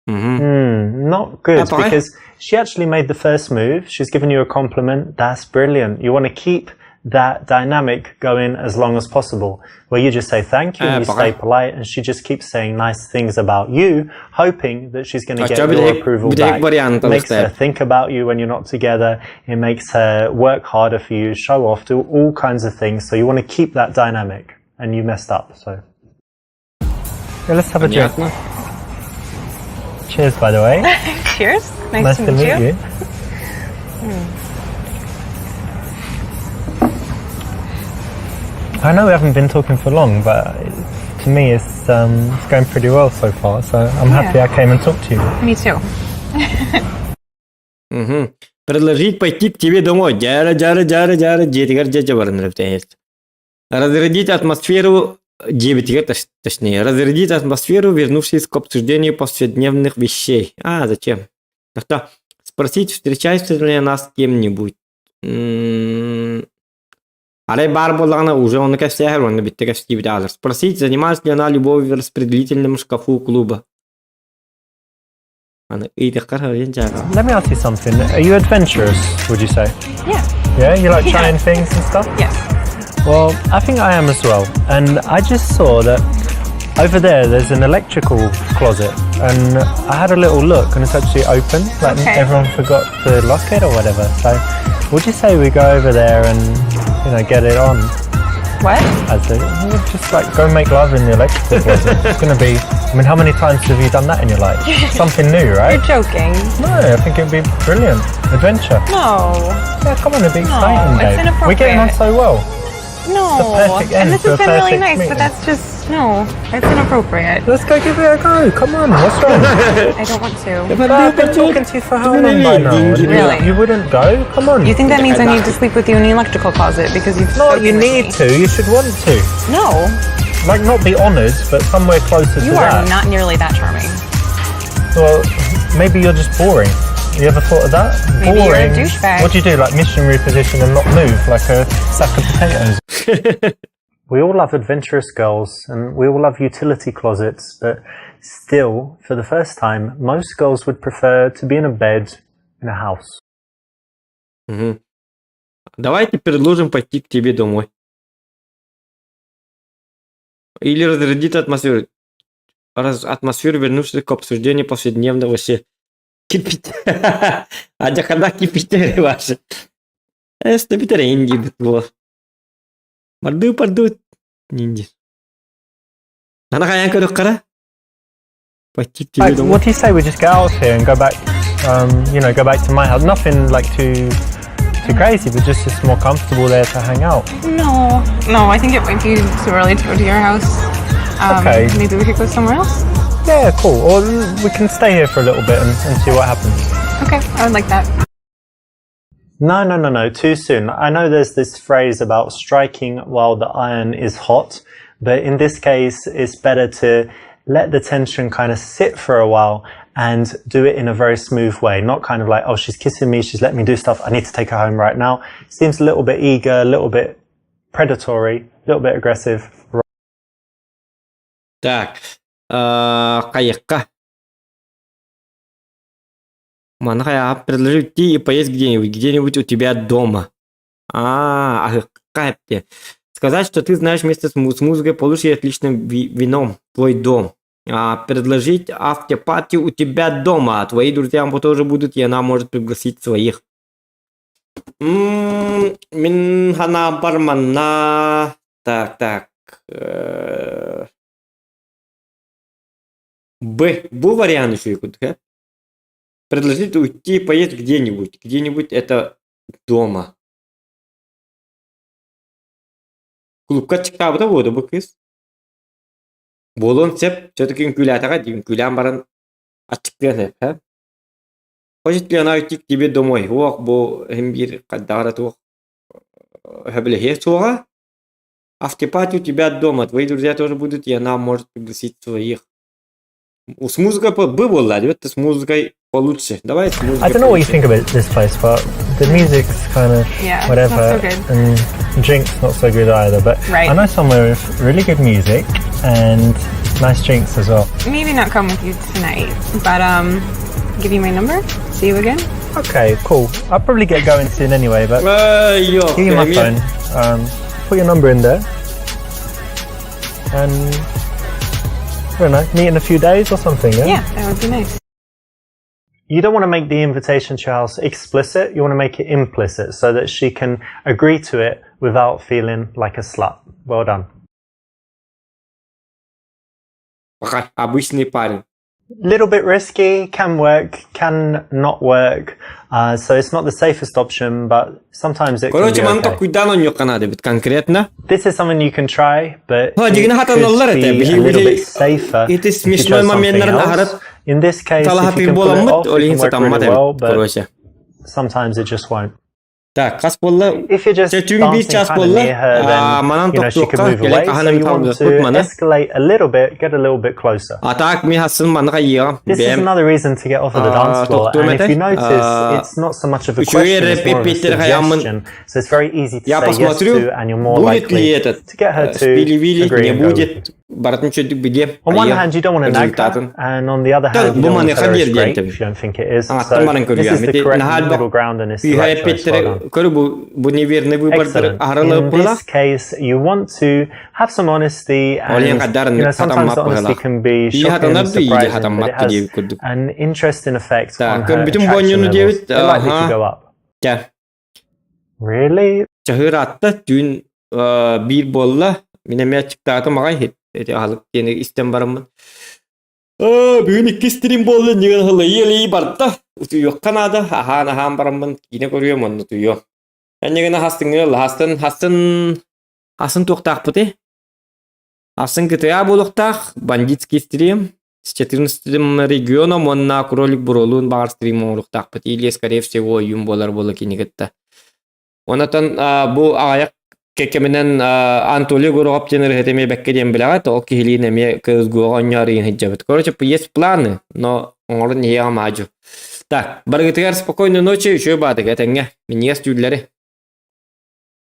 Мгм. Not good Ah, bye. because she actually made the first move. She's given you a compliment. That's brilliant. You want to keep that dynamic going as long as possible, where you just say thank you Ah, and you bye. stay polite, and she just keeps saying nice things about you, hoping that she's going to А get чё your бүтэһик- approval бүтэһик back. вариант Makes her таҕыста. think about you when you're not together. It makes her work harder for you, show off, do all kinds of things. So you want to keep that dynamic, and you messed up. So yeah, let's have a drink. Понятно. Cheers, by the way. Cheers. Nice, Nice to to meet meet you. you. I know we haven't been talking for long, but to me it's going pretty well so far. So I'm happy I came and talked to you. Me too. Мгм. Предложить пойти к тебе домой. Дьэ, дьэ, дьэ, дьэ, дьиэтигэр дьэ баран есть. Разрядить атмосферу, дьиэтигэр, точнее, разрядить атмосферу, вернувшись к обсуждению повседневных вещей. А, зачем? Так-то спросить, встречается ли она с кем-нибудь. Арай баар буоллаҕына уже он кэпсээн, он бүттэ кэпсиир. Спросить, занималась ли она любовью в распределительном шкафу клуба. Аны Let me ask you something. Are you adventurous, would you say? Yeah. Yeah, you like Yeah. trying things and stuff? Yes. Well, I think I am as well. And I just saw that over there there's an electrical closet and I had a little look and it's actually open. Like everyone forgot to lock it or whatever. So would you say we go over there and get it on? What? As a, we'll just like go make love in the electrical closet. It's gonna be I mean, how many times have you done that in your life? Something new, right? You're joking. No, I think it'd be brilliant. Adventure. No. Yeah, come on, it'd be exciting, it's babe. We're getting on inappropriate. so well. No. the perfect end and this to has a been really perfect nice, meeting. but that's just no. It's inappropriate. Let's go give it a go. Come on, what's wrong? I don't want to. But I've been talking to you for how long by now? And Really? You wouldn't go? Come on. You think that means I need to sleep with you in the electrical closet because you've Not spoken you with need me. to. You should want to. No, Like, not be honoured, but somewhere closer you to are that. not nearly that charming. Well, maybe you're just boring. You ever thought of that? Maybe you're a boring. douchebag. What do you do? Like missionary position and not move like a sack of potatoes? We all love adventurous girls and we all love utility closets, but still, for the first time, most girls would prefer to be in a bed in a house. Угу. Давайте предложим пойти к тебе домой. Или разрядить атмосферу. Раз атмосферу, вернувшись к обсуждению повседневного се. Кипит. А когда кипитери ваши. Эсте битерейин диэбит буолар. Бардыы бардыы диир. Ана хайаан көрүөххэ Пойти к тебе домой. What do you say we just get out of here and go back, um, you know, go back to my house? Nothing like too too crazy, but just just more comfortable there to hang out. No, no, I think it might be too early to go to your house. Um, Okay. Maybe we could go somewhere else. Yeah, cool. Or we can stay here for a little bit and, and see what happens. Okay, I would like that. No, no, no, no, too soon. I know there's this phrase about striking while the iron is hot, but in this case, it's better to let the tension kind of sit for a while and do it in a very smooth way. Not kind of like, oh, she's kissing me, she's letting me do stuff, I need to take her home right now. Seems a little bit eager, a little bit predatory, a little bit aggressive. Так, хайыахха. Маны хайаҕа предложи идти и поесть где-нибудь, где-нибудь у тебя дома. А, аһыкка эптэ. Сказать, что ты знаешь место с с музыкой получше и отличным вином, твой дом. А, предложить afterparty у тебя дома, а твои друзья тоже будут, и она может пригласить своих. М, Мин санаабар манна. Так, так. Э, Б. Бу вариант еще куда? Предложить уйти и поесть где-нибудь. Где-нибудь это дома. Клубка чыктаабыта буолуо бу кыыс. Буолуон сөп, все-таки үҥкүүлээтэҕэ дии, үҥкүүлээн баран аччыктыан сөп, һэ? Хочет ли она уйти к тебе домой? Уох, бу иһин биир хайдаҕа эрэ туох сөбүлэһиэ суоҕа. Afterparty у тебя дома, твои друзья тоже будут, и она может пригласить своих. С музыкой бы буолла, это с музыкой получше. Давай с I музыкой don't know what you получше. think about this place, but the music's kind of Yeah, it's whatever, not so good. and drink's not so good either. But Right. I know somewhere with really good music and nice drinks as well. Maybe not come with you tonight, but um, give you my number. See you again. Okay, cool. I'll probably get going soon anyway, but Эй, ёп, give you my эмиэ. phone. Um, put your number in there, and I don't know, meet in a few days or something. Yeah. Yeah, that would be nice. You don't want to make the invitation to your house explicit. You want to make it implicit so that she can agree to it without feeling like a slut. Well done. Пока обычный парень. Little bit risky, can work, can not work. Uh, so it's not the safest option, but sometimes it can Короче, be манан okay. толкуйдаан оонньуохха наада эбит конкретно. This is something you can try, but Ha, it дьиҥинэ could хатаналлар be этэ. a Биһиги little били bit safer ити if you смешной chose something моменнарын else. аһарат In this case, if you талаһатыыр can pull it буоламмыт, off, ол it иһин can work really сатаммат well, эбит. but Короче. sometimes it just won't. Так, хас буолла? If you're just Чэ, түүн биир dancing час kind of буолла. near her, Аа, then манан you know she could тохтуохха, move кэлэн away. хаһан So эмит you want хаалыахпыт to маны. escalate a little bit, get a little bit closer. А так, мин хасын маннык айыаҕым. This is Бэйэм another reason to get off of the Аа, dance floor. тохтуом And if этэ. you notice, Аа, it's not so much of a үчүгэй question, эрэ it's more of a эппиэттэри хайааммын suggestion. So it's very easy to Я say yes посмотрю, to, and you're more будет ли likely этот to get her э, to спили-вили, agree не and go with you. будет. Барытын чөйдүк билиэм. On one Айыам hand, you don't want to nag her, результатын. and on the other Да, hand, you бу don't want to маныаха tell her it's биэр диэн great этэбин. if you don't think it is. Аҥаттан So баран this көрүөм. is the Ити correct наһаа элбэх middle ground and it's the күүһэ right choice. Well эппиэттэри done. көрү бу бу неверный выбордар Excellent. аһарылыы In буолла. this case, you want to have some honesty, Ол иһин and хадарын you know sometimes хатаммат the honesty быһыылаах. can be Ии shocking хатанар and да, иили surprising, but it хатаммат has диэбит курдук. an interesting effect on Так, her көрбүтүм attraction буонньуну levels. диэбит. They're likely to Аха. go up. Чэ, Really? чаһыыраатта түүн э, биир буолла. Мин эмиэ аччыктаатым аҕай. Ити аһылык диэни истэн бараммын. Ээ, бүгүн иккис стрим буолла, иннигин ылыйыы-ылыйыы барда. Утуйуохха наада, аһаан-аһаан бараммын киинэ көрүөм онно утуйуом. Эннигинэ хастыҥҥы хасын хасын хасын туохтаахпытый? Хасын GTA буолуохтаах, бандитский стрим с 14 регионом уонна кролик буруолуун баҕар стрим оҥоруохтаахпыт или скорее всего ойуун буолар буола кини кытта. Онотон бу аҕыйах кэминэн Анатолий Гуров диэн ырыһыт эмиэ бэккэ диэн билэҕит, ол киһилиин эмиэ КСГО-ҕа оонньоон иһин сылдьабыт. Короче, есть планы, но оҥорон иһиэҕим аадьу. Так, барыгытыгар спокойной ночи, үчүгэй баатыга этэҥҥэ. Минньигэс түүллэри.